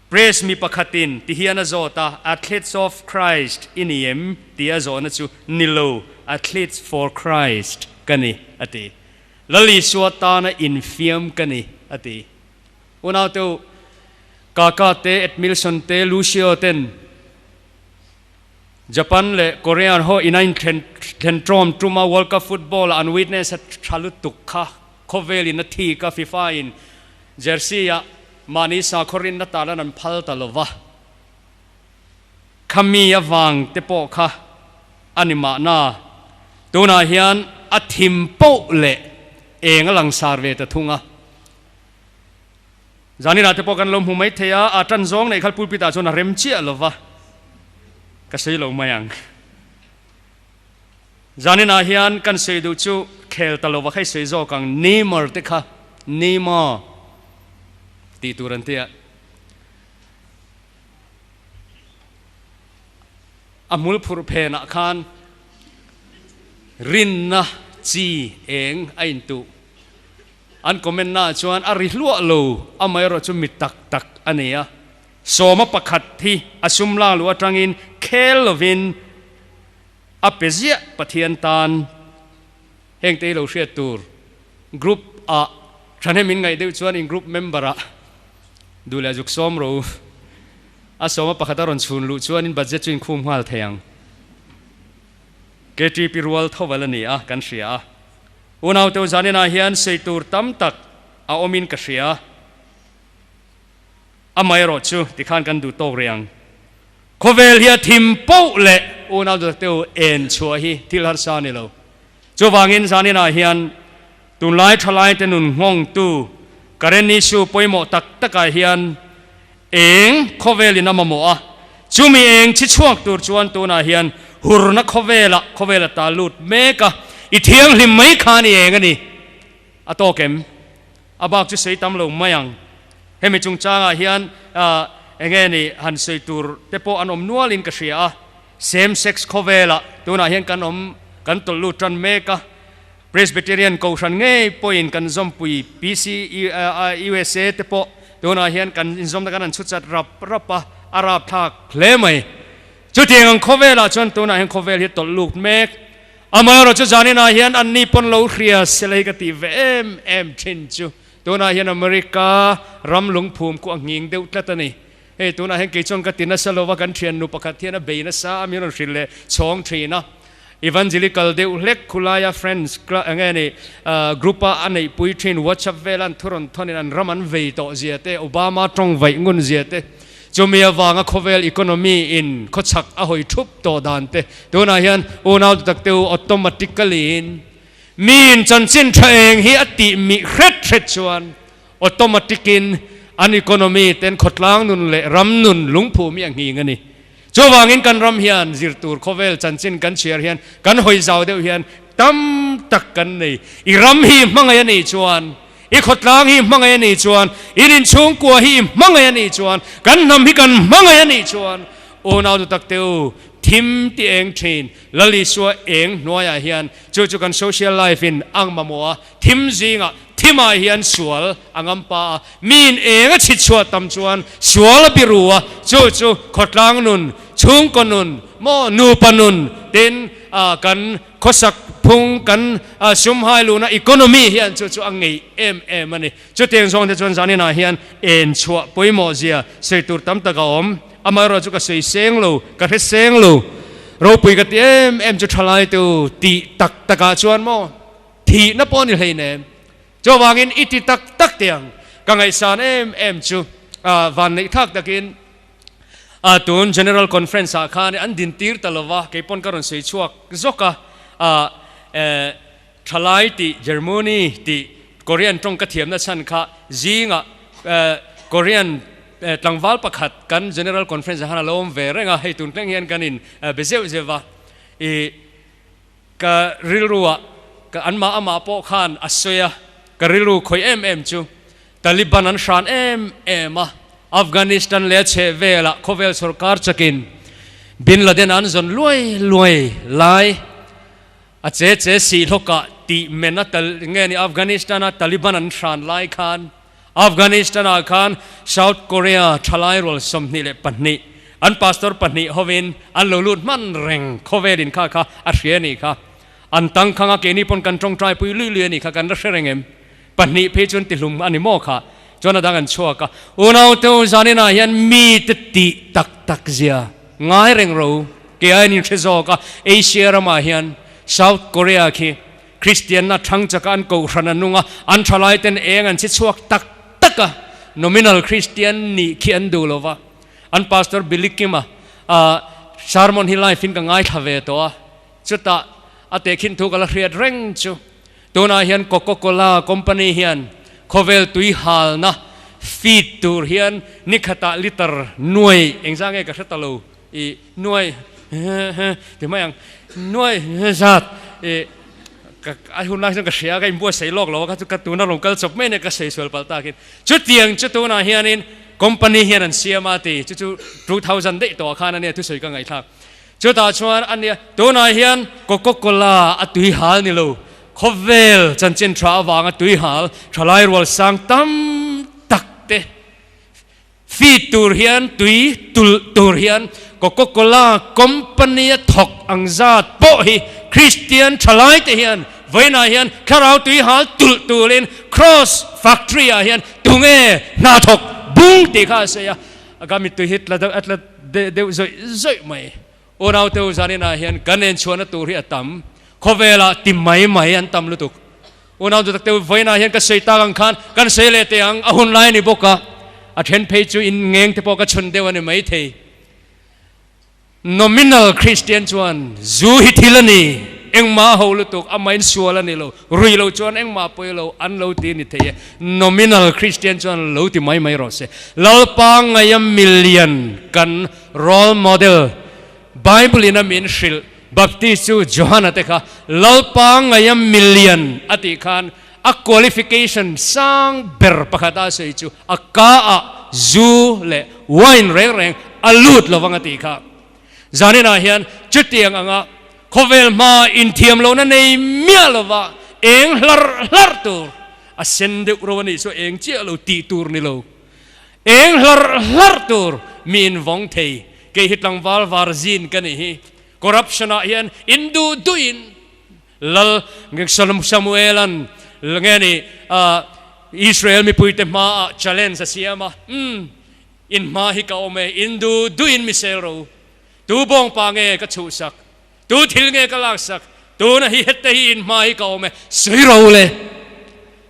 Press mi pakhatin ti hian a zawt a, Athletes of Christ i ni em? tih a zawhna chu, Ni lo, Athletes for Christ ka ni, a ti. Lal Isua tana infiam ka ni, a ti. Unaute u, Kaka te, Edmilson te, Lucio ten, Japan leh Korean ho ina inthlen thlen ṭawm ṭuma World Cup football ah an witness a ṭha lutuk kha khawvel in a thik a, FIFA in jersey ah mahni sakhaw rinna talan an phal ta lo va, khami avang te pawh kha a ni mahna. Tunah hian a thim poh leh eng a langsar ve ta thung a. Zaninah te pawh kan lo hmu mai thei a, a tan zawng neih kha pulpit ah chuan a rem chiah lo va, ka sawi lo mai ang. Zaninah hian kan sawi duh chu khel ta lo va kha i sawi zawk ang, Neymar te kha Neymar tih tur an ti a, a hmul phurh phenah khan rinna chi eng a intuh. An comment naah chuan a ri hluah lo, amaherawh chu mi tak tak a ni a. Sawma pakhat hi a sum lak luh atangin khel lovin a pe ziah Pathian tan heng te hi lo hriat tur group ah thahnem in ngaih deuh chuan in group member ah duh leh zuk sawm ro a sawma pakhat a rawn chhun luh chuan in budget chu in khum nghal thei ang. KTP rual thovel a ni a kan hria a. Unaute zaninah hian sawi tur tam tak a awmin ka hria. Amaherawh chu tikhan kan duh tawk rih ang. Khawvel hi a thim poh leh unaute takte u en chhuah hi thil harsa a ni lo. Chuvangin zaninah hian Tunlai thalaite nun nghawngtu Karen issue pawimawh tak takah hian eng khawvelin a mamawh a, chumi eng chhi chhuak tur chuan tunah hian hurna khawvelah khawvel a ta lut mek a, i thianghlim mai khan i eng a ni. A tawk em? A bak chu sawi tam lo mai ang. Hemi chungchangah hian enge ni han sawi tur te pawh an awm nualin ka hria a, same sex khawvelah tunah hian kan awm kan tawlh lut tan mek a, Presbyterian Kohhran ngei pawhin kan zawmpui PC USA te pawh tunah hian kan inzawmna kan han chhu chat rap rap a, a rapthlak hle mai. Chutiang ang khawvelah chuan tunah hian khawvel hi tawlh lut mek. Amaherawh chu zaninah hian anni pawn lo hria se lei ka tih ve em em thin chu tunah hian America ram lungphum khu a nghing deuh tlat a ni. Hei tunah hian kei chuan ka ti nasa lova kan thiannu pakhat hian a bei nasa a min rawn hrilh leh chhawng thin a. Evangelical deuh hlek khulaia friends eng nge ni group a a neihpui thin WhatsApp vela an thu rawn thawnin an ram an vei tawh zia te Obama tawng vaih ngun zia te chumi avanga khawvel economy in khawchhak a hawi thup tawh dan te tunah hian unau tak te u automatically in miin chanchin tha eng hi a tih mih hret hret chuan automatic in an economy ten khawtlang nun leh ram nun lungphum hi a nghing a ni. Chuvangin kan ram hian zir tur khawvel chanchin kan chhiar hian kan hawi zau deuh hian tam tak kan nei. I ram hi hmangaih a nih chuan, i khawtlang hi hmangaih a nih chuan, in inchhungkua hi i hmangaih a nih chuan, kan hnam hi kan hmangaih a nih chuan unau duh tak te u, thim ti eng thin Lal Isua eng hnuaiah hian chu chu kan social life in ang mamawh a, Thim zingah thimah hian sual a ngam pa a, miin eng a chhit chhuah tam chuan sual a biru a, chu chu khawtlang nun, chhungkaw nun, maw nupa nun tin kan khawsak phung, kan sumhai luhna economy hian chu chu a ngeih em em a ni. Chutiang zawng te chuan zaninah hian en chhuah pawimawh zia sawi tur tam tak a awm. Amaherawh chu ka sawi seng lo, ka hre seng lo. Ropui ka ti em em chu thalai tu tih tak takah chuan maw Thihna pawh ni hleinem. Chuvangin i ti tak tak teh ang. Ka ngaihsan em em chu van neih thlak takin tun General Conference ah khan an din tir ta lova, kei pawn ka rawn sawi chhuak zawk a, Thalai tih Germany tih Korean tawng ka thiamna chhan kha zingah Korean tlangval pakhat kan General Conference ah khan a lo awm ve reng a, hei tun thleng hian kan in be zeuh zeuh va, i Ka rilruah ka anmah amah pawh khan a sawi a, ka rilru khawih em em chu Taliban an hran em em a, Afghanistan leh a chheh velah khawvel sawrkar chakin Bin Laden an zawn luai luai lai a che che sih hlawkah tih men a tal nge ni Afghanistan-a Taliban an hran lai khan Afghanistan-ah khan South Korea thalai rual 22 an pastor pahnih hovin an lo lut hman reng khawvelin kha kha a hria a nih kha. An tangkhang a keini pawn kan tawngtai pui lui lui a nih kha kan la hre reng em? Pahnih phei chuan tihlum a ni maw kha? Chuan a dang an chhuak a, Unaute u zaninah hian mite tih tak tak zia ngai reng ro ke a in hre zawk a, Asia ramah hian South Korea khi Kristianna thang chaka an kohhran a nung a, an thalai ten eng an chhi chhuak tak tak a, nominal Kristian nih khi an duh lo va. An Pastor Billy Kim-a sermon hi live in ka ngaithla ve tawh a, chutah a tehkhin thu ka la hriat reng chu. Tunah hian Coca-Cola company hian khawvel tui halna feed tur hian nikhatah liter nuai engzah nge ka hre ta lo. I nuai ti mai ang nuai zat i ka a hun lai chuan ka hria ka inbuatsaih lawk lo a kha chu ka tuna rawn kal chawp mai ania ka sawi sual palh takin chutiang chu tunah hianin company hian an siam a ti chu chu 2000 daih tawh ah khan ania thusawi ka ngaihthlak chutah chuan ania tunah hian coca cola a tui hal ni lo khawvel chanchin tha avanga tui hal thalai rual sang tam tak te Feed tur hian tui tulh tur hian Coca Cola company a thawk ang zat pawh hi Kristian thalai te hian vawiinah hian thlarau tui hal tulh turin Cross factory ah hian tunge hna thawk bung tih kha a sawi a, a ka mittui hi tla deuh a tla deuh zawih zawih mai. Unaute u zaninah hian kan enchhuahna tur hi a tam, khawvelah ti mai mai an tam lutuk. Unau duhtak te vawiinah hian ka sawi tak ang khan kan sawi leh teh ang, a hun lai a ni bawk a, a then phei chu in ngeng te pawh ka chhun deuh a ni maithei. Nominal Christian chuan zu hi thil a ni. Engmah a ho lutuk, amahin sual a ni lo, rui lo chuan engmah pawi lo an lo ti ni thei e. Nominal Christian chuan lo ti mai mai rawh se. Lalpa ngaia milian kan role model Bible in a min hrilh Baptist chu Johana te kha Lalpa ngaia milian a tih khan a qualification sang ber pakhat a sawi chu a ka ah zu leh wine reng reng a lut lovang a tih kha. Zaninah hian chutiang anga khawvel hma inthiam lohna nei miah lova eng hlarh hlarh tur, a sen deuh ro a nih chu eng chiah lo tih tur ni lo, eng hlarh hlarh tur mi invawng thei, kei hi tlangval var zin ka nih hi, corruption ah hian induh duhin Lal Samuelan nge ni Israel mipuite hmaah challenge a siam a, umm In hma hi ka awm e, in du duin mi sel ro. Tu bawngpa nge ka chhuhsak? Tu thil nge ka laksak? Tuna hi hette hi in hma hi ka awm e, sawi ro le.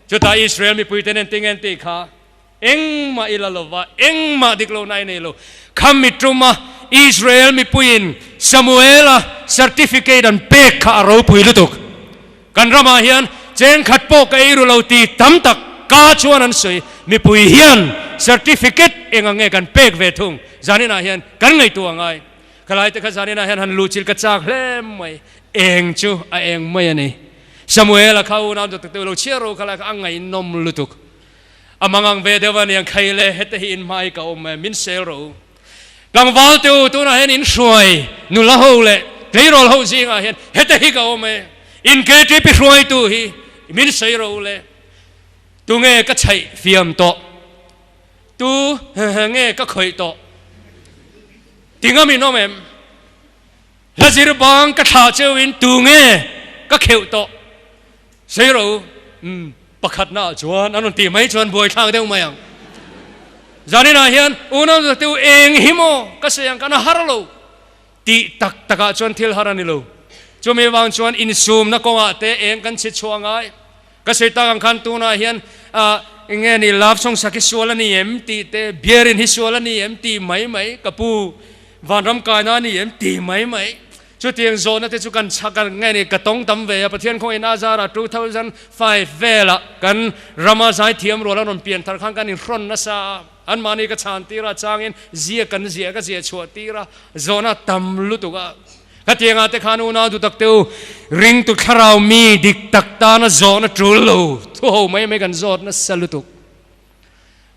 Chutah Israel mipuite nen tinge an tih kha? Engmah i la lo va, engmah dik lohna i nei lo. Kha mi tuma Israel mipuiin Samuela certificate an pek kha a ropui lutuk. Kan ramah hian cheng khat pawh ka ei ru lo ti tam tak ka chuan an sawi. Mipui hian certificate eng ang nge kan pek ve thung zaninah hian kan ngaihtuah ngai. Khalai te kha zaninah hian han luhchilh ka chak hle mai. Eng chu a eng mai a ni. Samuel-a kha unau dawt takte u lo chhiar ro khalai kha a ngaihnawm lutuk. A mangang ve deuh a niang khai le hete hi in hmai ka awm e min sel rawh u. Tlangval te u tunah hian in hruai nula ho leh tleirawl ho zingah hian hete hi ka awm e in KTP hruaitu hi min sawi rawh u le tunge ka chhaih fiam tawh tu nge ka khawih tawh tinga min awm em hla zir bang ka thlah cheu in tunge ka kheuh tawh sawi rawh u umm. Pakhatnaah chuan an rawn tih mai chuan buaithlak deuh mai ang. Zaninah hian unau te u eng hi maw ka sawi ang kan a har lo tih tak takah chuan thil har a ni lo. Chumi vang chuan insumna kawngah te eng kan chhi chhuah ngai. Ka sawi tak ang khan tunah hian ah eng nge ni love song sak hi sual a ni em tih te, beer in hi sual a ni em tih mai mai, ka pu vanram kaina a ni em tih mai mai. Chutiang zawhna te chu kan chhak a nge ni ka tawng tam ve a, Pathian khaw in Azara 2005 velah kan rama zaithiam rual an rawn pian thar khan kan inhrawn nasa a, anmahni ka chhan tir a, changin zia kan ziah ka ziah chhuah tir a, zawhna tam lutuk a. Khatiangah te khan unau duh tak te u, ringtu thlarau mi dik tak tana zawhna tul lo thu ho mai mai kan zawt nasa lutuk.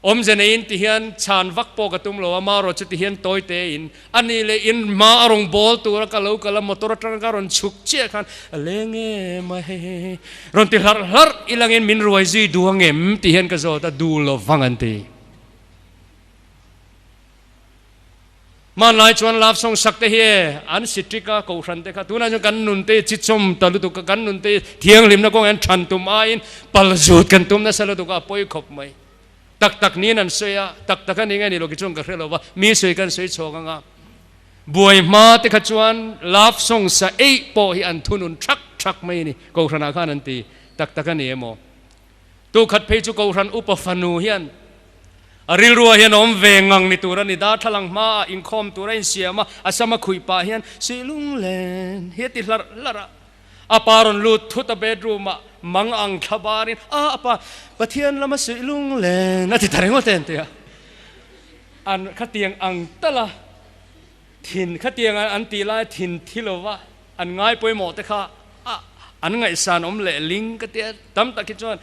Awmze neiin ti hian chhan vak pawh ka tum lo a, marawh chu ti hian tawi tein a ni leh in hma a rawn bawl tura ka lo kal a, motor atanga ka rawn chhuk chiah khan a leng em a hei rawn ti hlarh hlarh ilangin min ruai zui duh ang em ti hian ka zawt a, duh lo vang an ti. Hmanlai chuan love song sak te hi e an si ṭik a, kohhran te kha tunah chuan kan nun te hi chichawm ta lutuk a, kan nun te hi thianghlimna kawngah hian ṭhan tum aiin pal zut kan tum nasa lutuk a, a pawi khawp mai. Tak tak niin an sawi a, tak tak a ni nge ni lo ki chuan ka hre lo va, mi sawi kan sawi chhawk ang a. Buai hma te kha chuan love song sa eih pawh hi an thunun ṭhak ṭhak mai a ni, kohhranah khan an ti tak tak a ni emaw. Tukhat phei chu kohhran upa fanu hian A rilruah hian awm ve ngang ni tur a ni. Darthlalang hmaah inkhawm tur a insiam a, a sama khuih pah hian Sih lunglen hi a ti hlarh hlarh a. A pa rawn lut thut a bedroom ah mang ang thla barin, A, a pa, Pathian lama sih lunglen a ti ta ringawt e an ti a. An khatiang ang tala thin khatiang an tih lai thin thi lova an ngai pawimawh te kha a an ngaihsan awm leh ling ka tia tam tak hi chuan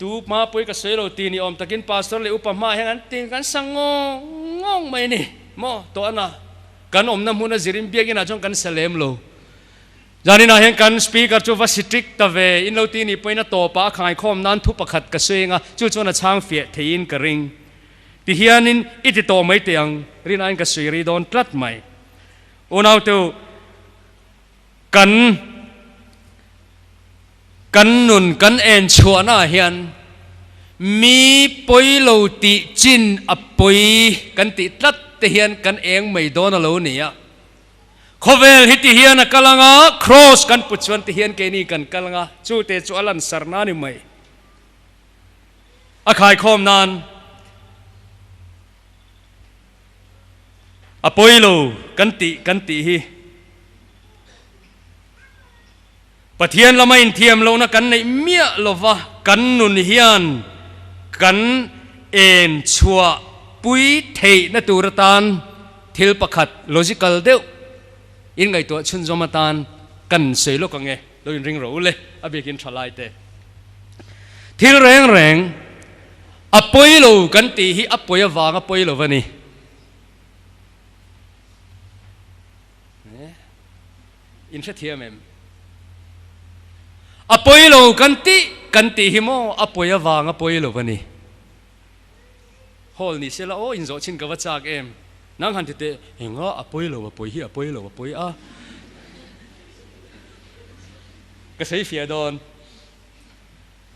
Tu hma pawh i ka sawi lo ti ni awm takin pastor leh upa hmaah hian an ti kan sa ngawng ngawng mai a ni maw tawh a na kan awmna hmun a zirin biakinah chuan kan sa lem lo. Zaninah hian kan speaker chu va si ṭik ta ve in lo ti ni pawhin a tawpah a khaikhawm nan thu pakhat ka sawi anga chu chuan a chhang fiah theiin ka ring. Ti hianin i ti tawh mai teh ang rinaiin ka sawi ri dawn tlat mai. Unaute kan Kan nun kan en chhuahnaah hian mi pawi lo tih chin a pawi kan tih tlat te hian kan eng mai dawn a lo ni a. Khawvel hi ti hian a kal ang a, Kraws kan put chuan ti hian keini kan kal ang a, chu te chu a lansar na ni mai. A khaikhawm nan a pawi lo kan tih kan tih hi. Pathian lama inthiam lohna kan neih miah lova kan nun hian kan en chhuah pui theihna tur atan thil pakhat logical deuh in ngaihtuah chhunzawm atan kan sawi lawk ang e, lo inring rawh u le, a biakin tha lai te. Thil reng reng a pawi lo kan tih hi a pawi avanga pawi lo a ni. In hrethiam em? A pawi lo kan tih kan tih hi maw a pawi avang a pawi lo a ni. Hall ni sela aw inzawh chin ka va chak em? Nang han ti teh, enga a pawi lo a pawi hi a pawi lo a pawi a. Ka sawi fiah dawn.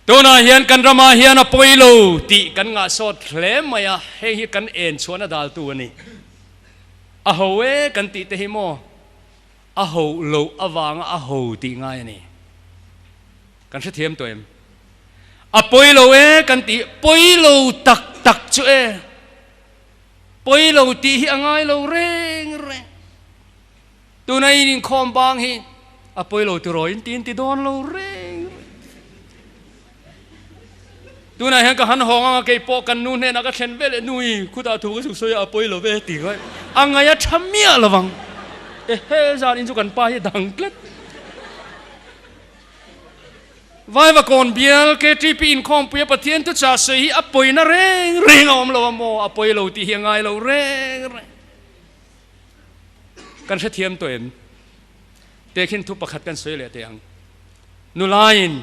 Tunah hian kan ramah hian a pawi lo tih kan ngahsawt hle mai a, heng hi kan en chhuahna daltu a ni. A ho e kan tih te hi maw a ho loh avanga a ho tih ngai a ni. Kan hrethiam tawh em? A pawi lo e kan tih pawi lo tak tak chu e. Pawi lo tih hi a ngai lo reng reng. Tuna in inkhawm bang hi a pawi lo tiraw in ti in ti dawn lo reng reng. Tunah hian ka han hawng anga kei pawh kan nu hnenah ka thlen ve leh nui khutah thu ka zuk sawi a a pawi lo ve ti ngai a ngai a tha miah lo vang. Ehe zan in chu kan pa hi a dang tlat. Vaivakawn bial KTP inkhawmpui a Pathian thuchah sawi hi a pawina reng reng a awm lo a maw? A pawi lo tih hi a ngai lo reng reng. Kan hrethiam tawh em? Tehkhin thu pakhat kan sawi leh teh ang. Nulaiin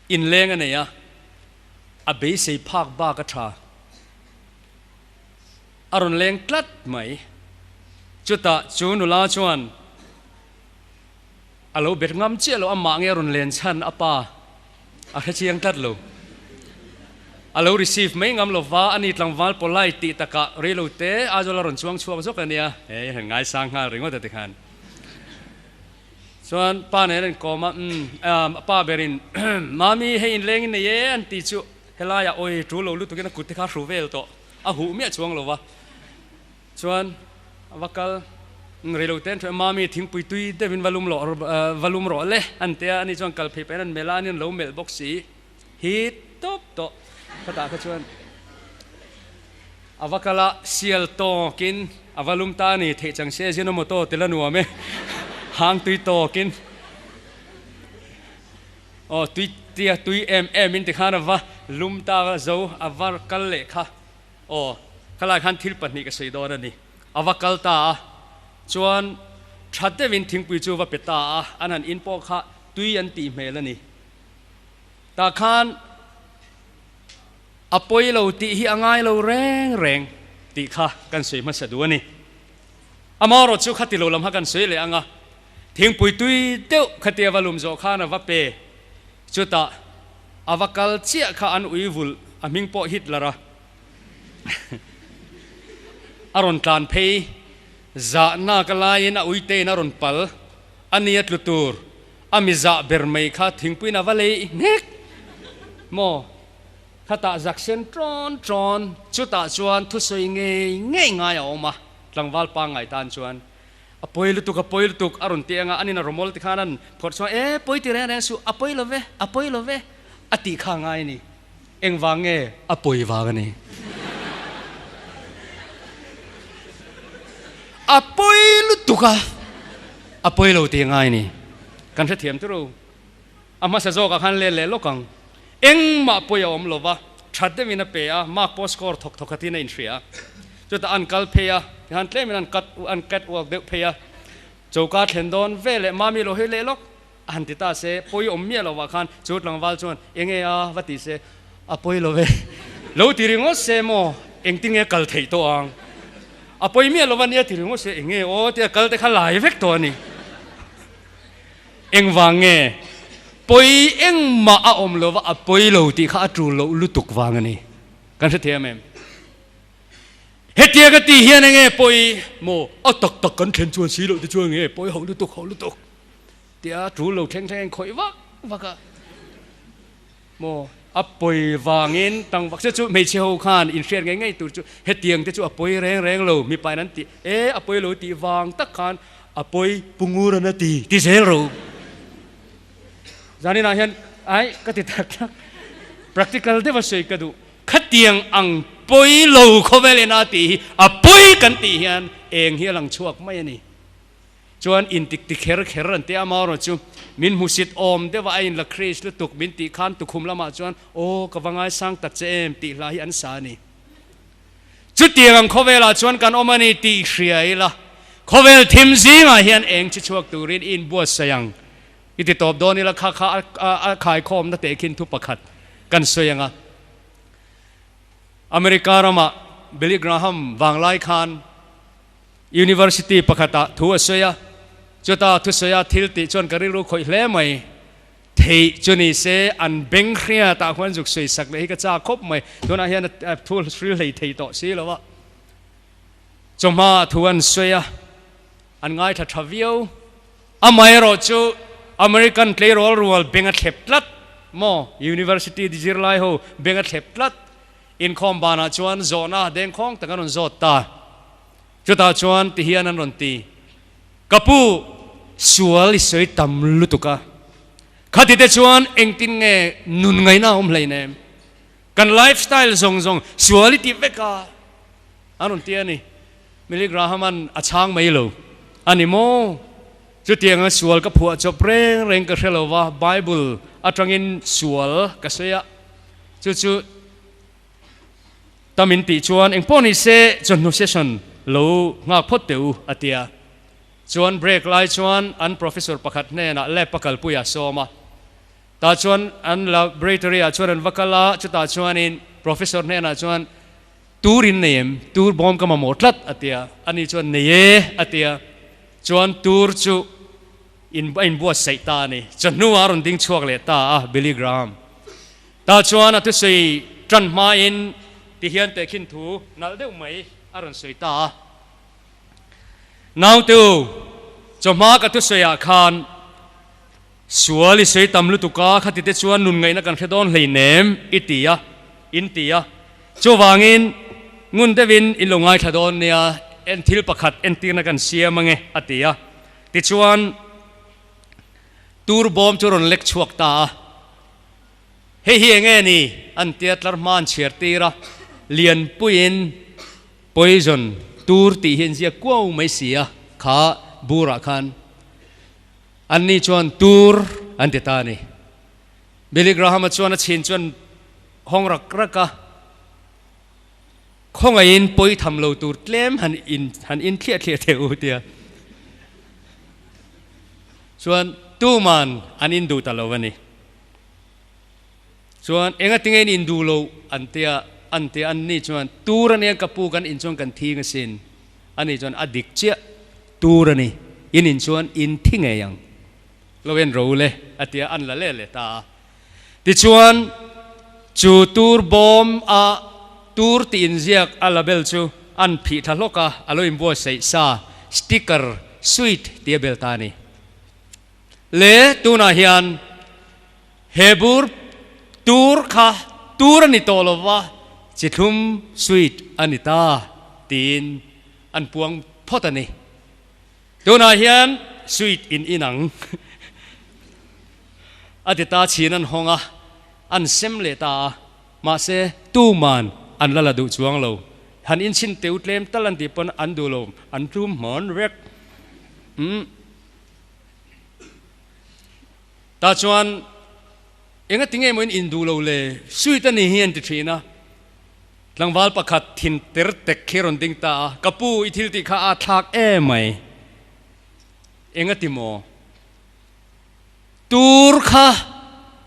inleng a nei a, a beisei phak bak a tha. A rawn leng tlat mai. Chutah chu nula chuan a lo bet ngam chiah lo, amah nge a rawn len chhan a pa a hre chiang tlat lo. A lo receive mai ngam lo va, ani tlangval polite tih takah reilo te Aizawl a rawn chuang chhuak zawk a nia, hei a han ngaisang nghal ringawt a tikhan. Chuan pa nen an inkawm a, umm pa berin Mami hei inleng in nei e an ti chu helaiah awi tul lo lutukin a kut te kha a hru vel tawh, a huh miah chuang lo va. Chuan a va kal rei lo te an thu Mami thingpui tui deuhin va lum lawh va lum rawh le an ti a, ani chuan kal phei pahin an melh a, ani an lo melh bawk si hi tawp tawh khatah kha chuan A va kal a, sial tawkin a va lum ta a ni, theih chang se Ajinomoto tel a nuam e, hang tui tawkin aw tui tia tui em em in tikhan a va lum ta zo, a va kal leh kha aw khalai khan thil pahnih ka sawi dawn a ni, a va kal ta a, chuan tha deuhin thingpui chu va pe ta a, an han in pawh kha tui an tih hmel a ni, tah khan. A pawi lo tih hi a ngai lo reng reng tih kha kan sawi hmasa duh a ni. Amaherawh chu khati lo lam kha kan sawi leh ang a, thingpui tui deuh khatia va lum zawh khan a va pe, chutah a va kal chiah kha an ui vulh a hming pawh Hitler a a rawn tlan phei zahna ka laiin a uitein a rawn pal a nia tlu tur a mi zah ber mai kha thingpuiin a va lei hnek maw? Khatah zak sen ṭawn ṭawn, chutah chuan thusawi ngei ngei ngai a awm a, tlangval pangngai tan chuan a pawi lutuk, a pawi lutuk a rawn ti ang a, anin a rawmawl ti khan an phawrh chuan e pawi ti reng reng suh, a pawi lo ve, a pawi lo ve a tih kha ngai a ni. Engvang nge a pawi vang a ni? A pawi lutuk a, a pawi lo tih ngai a ni. Kan hrethiam chu ro. A hmasa zawkah khan let leh lawk ang. Engmah pawi a awm lo va, that deuhin a pe a, mark pawh score thawk thawk khatin a inhria a. Chutah an kal phei a, tikhan tlemin an cut an cat walk deuh phei a. Choka thlen dawn ve leh Mami lo hawi leh lawk a han ti ta se, pawi awm miah lovah khan chu tlangval chuan enge a va ti se, a pawi lo ve. Lo ti ringawt se maw, engtinge kal theih tawh ang. A pawi miah lova nia ti ringawt se, enge aw tia kal te kha lai vek tawh a ni. Engvang nge? Pawi engmah a awm lova a pawi lo tih kha a tul loh lutuk vang a ni. Kan hrethiam em? Hetia ka tih hian enge pawi maw? A tak tak kan thlen chuan si loh te chuan nge pawi ho lutuk ho lutuk tia tul lo thleng thleng khawih vak vak a maw? A pawi vangin tang vak se chu hmeichhe ho khan inhriat ngei ngei tur chu hetiang te chu a pawi reng reng lo mipa in an ti e a pawi lo tih vang tak khan a pawi pungur an a ti ti zel ro. Zaninah hian ai ka ti tak tak, practical deuha sawi ka duh. Khatiang ang pawi lo khawvel ina tih hi a pawi kan tih hian eng hi a lang chhuak mai a ni. Chuan intik ti kher kher an ti a, amaherawh chu min hmusit awm deuh a, a inla Kris lutuk min tih khan tukhum lamah chuan aw ka va ngaisang tak che em tih hla hi an sa a ni. Chutiang ang khawvelah chuan kan awm a ni tih hria ila, khawvel thim zingah hian eng chi chhuak turin i inbuatsaih ang i ti tawp dawn ila, kha kha a khaikhawmna teh khin thu pakhat kan sawi ang a. America ramah Billy Graham vanglai khan University pakhatah thu a sawi a, chuta thusawi a thil tih chuan ka rilru khawih hle mai. Theih chu ni se an beng hriatah khuan zuk sawi sak leh hi ka chak khawp mai. Tunah hian a thu hril hlei thei tawh si lo a. Chawhma thu an sawi a, an ngaithla tha viau. Amaherawh chu American tleirawl rual beng a thlep tlat maw? University zirlai ho beng a thlep tlat. Inkhawm banah chuan zawhna dengkhawng tak an rawn zawt ta. Chutah chuan ti hian an rawn ti, Ka pu, sual i sawi tam lutuk a. Khati te chuan engtin nge nun ngaihna a awm hleinem? Kan lifestyle zawng zawng sual i ti vek a, an rawn ti a ni. Billy Graham-a'n a chhang mai lo a ni maw? Chutianga sual ka phuah chawp reng reng ka hre lo va, Bible atangin sual ka sawi a, chu chu tam in tih chuan engpawh ni se chawhnu session lo nghak phawt teh u a ti a. Chuan break lai chuan an professor pakhat hnenah lab a kalpui a sawm a, tah chuan an laboratory ah chuan an va kal a, chutah chuanin professor hnenah chuan Tur in nei em? Tur bawm ka mamawh tlat a ti a, ani chuan nei e a ti a, chuan tur chu in a inbuatsaih ta a ni. Chawhnuah a rawn ding chhuak leh ta a, Billy Graham. Tah chuan a thusawi tan hmain ti hian tehkhin thu nalh deuh mai a rawn sawi ta a, Naute u, chawhma ka thusawiah khan sual i sawi tam lutuk a, khati te chuan nun ngaihna kan hre dawn hleinem i ti a, in ti a. Chuvangin, ngun deuhin in lo ngaithla dawn nia, en thil pakhat entirna kan siam ange, a ti a. Tichuan, tur bawm chu rawn lek chhuak ta a. Hei hi enge ni? An tia tlar hma an chhiar tir a, lianpuiin poison tur tih hi an ziak kuau mai si a, kha burah khan anni chuan tur an ti ta a ni. Billy Graham-a chuan a chhin chuan hawng rak rak a, khawngaihin pawi tham lo tur tlem han in han in thliah thliah theh u tia chuan tuman an in duh ta lo a ni. Chuan enga tinge in in duh lo an tia an tia an ni chuan tur a nia ka pu kan in chuan kan thing asin a ni chuan a dik chiah tur a ni in in chuan in thi ngei ang lo en ro le a tia an la leh leh ta a. Tichuan, chu tur bawm a tur tih inziak a label chu an phih thla hlawk a, a lo inbuatsaih sa, sticker, sweet tih a bel ta a ni. Le, tunah hian he bur tur kha tur a ni tawh lo va, chi thlum, sweet, a ni ta tiin an puang phawt a ni. Tunah hian sweet in inang a ti ta chhin an hawng a, an sem leh ta a, mahse tuman an la la duh chuang lo. Han inchhin teu tlem tal an tih pawn an duh lo, an tlum hmawn vek. Umm. Tah chuan enga tinge maw in induh lo le, sweet a ni hi an ti thin a. Tlangval pakhat thin ter tek khi rawn ding ta a, Ka pu, i thil tih kha a thlak em mai. Enga ti maw? Tur kha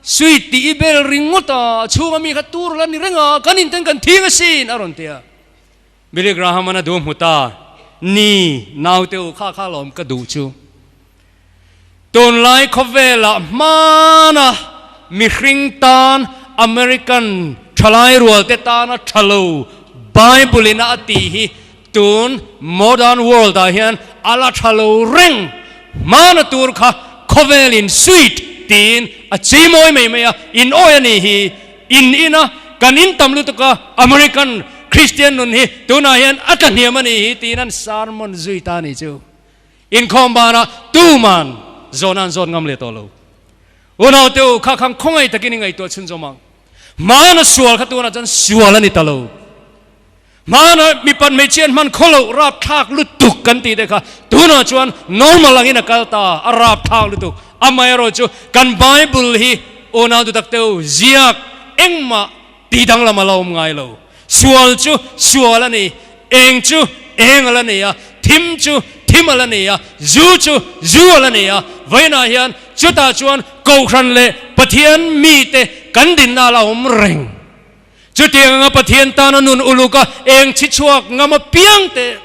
sweet tih i bel ringawt a, a chhunga mi kha tur la ni reng a, kan inten kan thing asin, a rawn ti a. Billy Graham-an a duh hmu ta, Ni, naute u, kha kha lawm ka duh chu. Tunlai khawvelah hmana mihring tan American thalai rualte tana tha lo Bible in a tih hi tun modern world ah hian a la tha lo reng. Hmana tur kha khawvelin sweet tiin a chi mawi mai mai a, in awi a nih hi in ina kan in tam lutuk a American Christian nun hi tunah hian a tla hniam a nih hi tiin an sermon zui ta a nih chu. Inkhawm banah tuman zawhna an zawt ngam leh tawh lo. Unaute u, kha khang khawngaih takin i ngaihtuah chhunzawm ang. Hmana sual kha tunah chuan sual a ni ta lo. Hmana mipat hmeichhia an hman khaw loh rapthlak lutuk kan tih te kha tunah chuan normal angin a kal ta, a rapthlak lutuk. Amaherawh chu kan Bible hi unau dutak te u, ziak engmah tih danglam a la awm ngai lo. Sual chu sual a ni, eng chu eng a la ni a, thim chu thim a la ni a, zu chu zu a la ni a. Vawiinah hian chutah chuan Kohhran leh Pathian mite kan dinna a la awm reng. Chutiang anga Pathian tana nun uluk a eng chhi chhuak ngam apiang te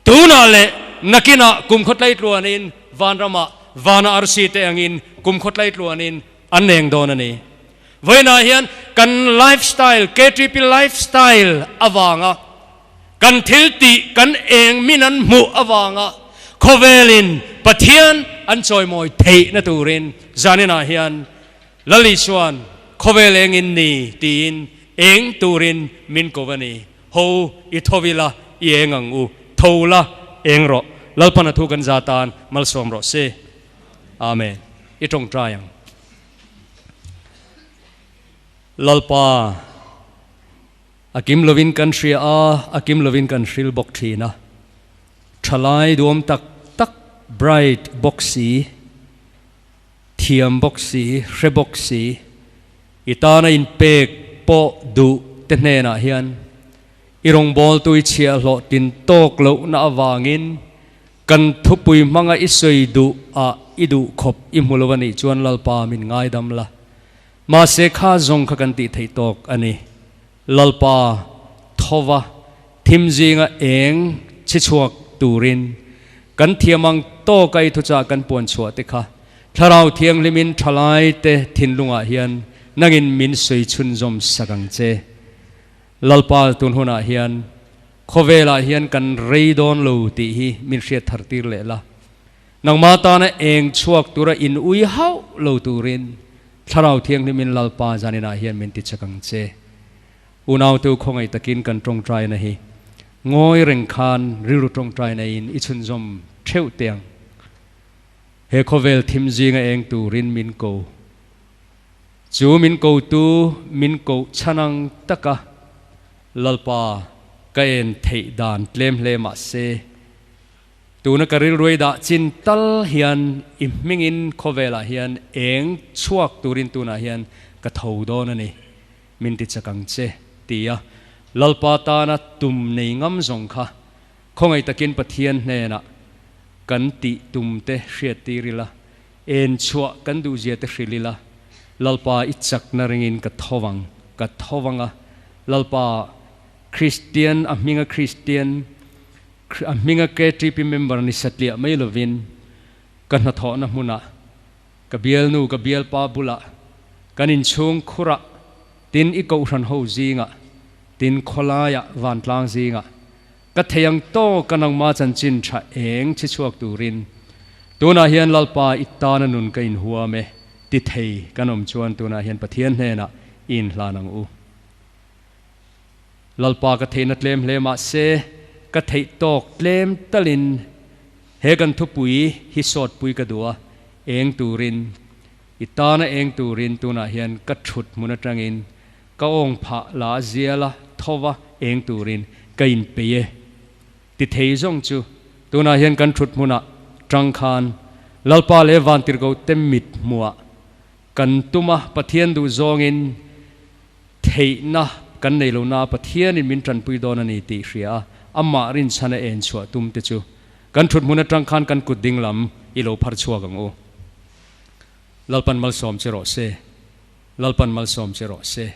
tunah leh nakinah kum khawtlai tluanin vanramah vana arsi te angin kum khawtlai tluanin an eng dawn a ni. Vawiinah hian kan lifestyle, KTP lifestyle avanga kan thil tih kan eng min an hmuh avanga khawvelin Pathian an chawimawi theihna turin zaninah hian Lal Isua'n khawvel engin ni tiin eng turin min ko a ni. Ho i tho ila i eng ang u, tho la eng rawh. Lalpan a thu kan za tan malsawm rawh se. Amen. I tawngtai ang. Lalpa, a kim lovin kan hria a, a kim lovin kan hril bawk thin a. Thalai duam tak tak, bright bawk si, thiam bawk si, hre bawk si, i tana inpek pawh duh te hnenah hian i rawngbawltu i chhiahhlawh tin tawk lohna avangin Kan thupui hmanga i sawi duh a i duh khawp i hmu lo a nih chuan Lalpa min ngaidam la. Mahse kha zawng kha kan tih theih tawk a ni. Lalpa thova thim zinga eng chhi chhuak turin kan thiam ang tawka i thuchah kan puan chhuah te kha Thlarau Thianghlimin thalai te thinlungah hian nangin min sawi chhunzawm sak ang che. Lalpa tun hunah hian Khawvelah hian kan rei dawn lo tih hi min hriat thar tir leh la. Nangmah tana eng chhuak tura in ui hauh lo turin Thlarau Thianghlimin Lalpa zaninah hian min ti chak ang che. Unaute u khawngaih takin kan tawngtaina hi ngawi reng khan rilru tawngtaina in i chhunzawm theuh teh ang. He khawvel thim zinga eng turin min ko. Chu min kotu min koh chhan ang taka Lalpa, ka en theih dan tlem hle mah se, tuna ka rilruai dah chin tal hian i hmingin khawvelah hian eng chhuak turin tunah hian ka tho dawn a ni, min ti chak ang che, tia Lalpa tana tum nei ngam zawng kha khawngaih takin Pathian hnenah kan tih tum te hriat tir ila, en chhuah kan duhzia te hrilh ila, Lalpa i chakna ringin ka tho vang, ka tho vang a, Lalpa Kristian, a hminga Kristian, a hminga KTP member ni satliah mai lovin ka hnathawhna hmunah, ka bialnu, ka bialpa bulah, kan inchhung khurah, tin i kohhran ho zingah, tin khawlaiah, vantlang zingah, ka thei ang tawk ka nangma chanchin tha eng chhi chhuak turin tunah hian Lalpa i tana nun ka inhuam e ti thei kan awm chuan tunah hian Pathian hnenah i inhlan ang u. Lalpa ka theihna tlem hle mahse ka theih tawk tlem talin he kan thupui hi sawtpui ka duh a, eng turin, i tana eng turin tunah hian ka thut hmun atangin ka awng phah la a zial a, thova eng turin ka inpeih e. Ti thei zawng chu tunah hian kan thut hmunah tang khan Lalpa leh Vantirhkoh te mit hmuah kan tum a, Pathian duh zawngin theihna kan nei lo na Pathianin min tanpui dawn a ni tih hria a, amah rinchhana en chhuah tum te chu kan thut hmun atang khan kan kut ding lam i lo phar chhuak ang u. Lalpan malsawm che rawh se. Lalpan malsawm che rawh se.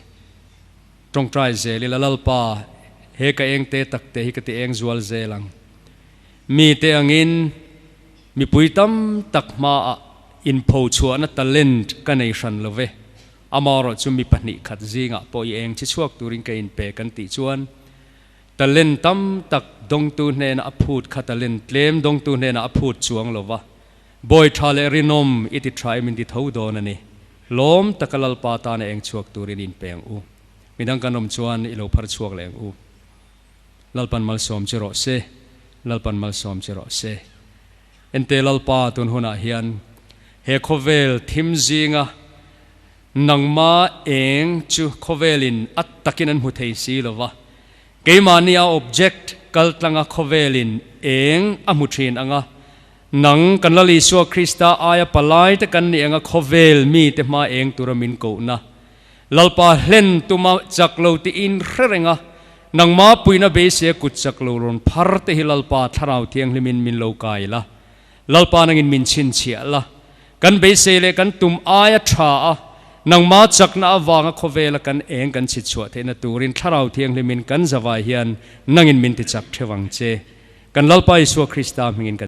Tawngtai zel ila Lalpa he ka eng te tak te hi ka ti eng zual zel ang. Mi te angin mipui tam tak hmaah inpho chhuahna talent ka nei hran lo ve. Amaherawh chu mi pahnih khat zingah pawh i eng chi chhuak turin ka inpe kan tih chuan talent tam tak dawngtu hnena a phut kha talent tlem dawngtu hnenah a phut chuang lo va. Bawi tha leh rinawm i ti tha em in ti tho dawn a ni. Lawm taka Lalpa tana eng chhuak turin inpe ang u. Midang kan awm chuan i lo phar chhuak leh ang u. Lalpan malsawm che rawh se, Lalpan malsawm che rawh se. Ente Lalpa tun hunah hian. He khawvel thim zinga nangma eng chu khawvelin a takin an hmu thei si lo va. Keimahnia object kaltlanga khawvelin eng a hmu thin ang a, nang kan Lal Isua Krista aia palai te kan nih anga khawvel mite hma eng tura min kohna Lalpa hlen tuma chak lo tiin hre reng a, nangma puina beisei a kut chak lo rawn phar te hi Lalpa Thlarau Thianghlimin min lo kai la. Lalpa nangin min chhinchhiah la, kan beisei leh kan tum aia tha a, nangma chakna avanga khawvela kan eng kan chhitchhuah theihna turin Thlarau Thianghlimin kan zavai hian nangin min tichak theuh ang che. Kan Lalpa Isua Krista hmingin kan.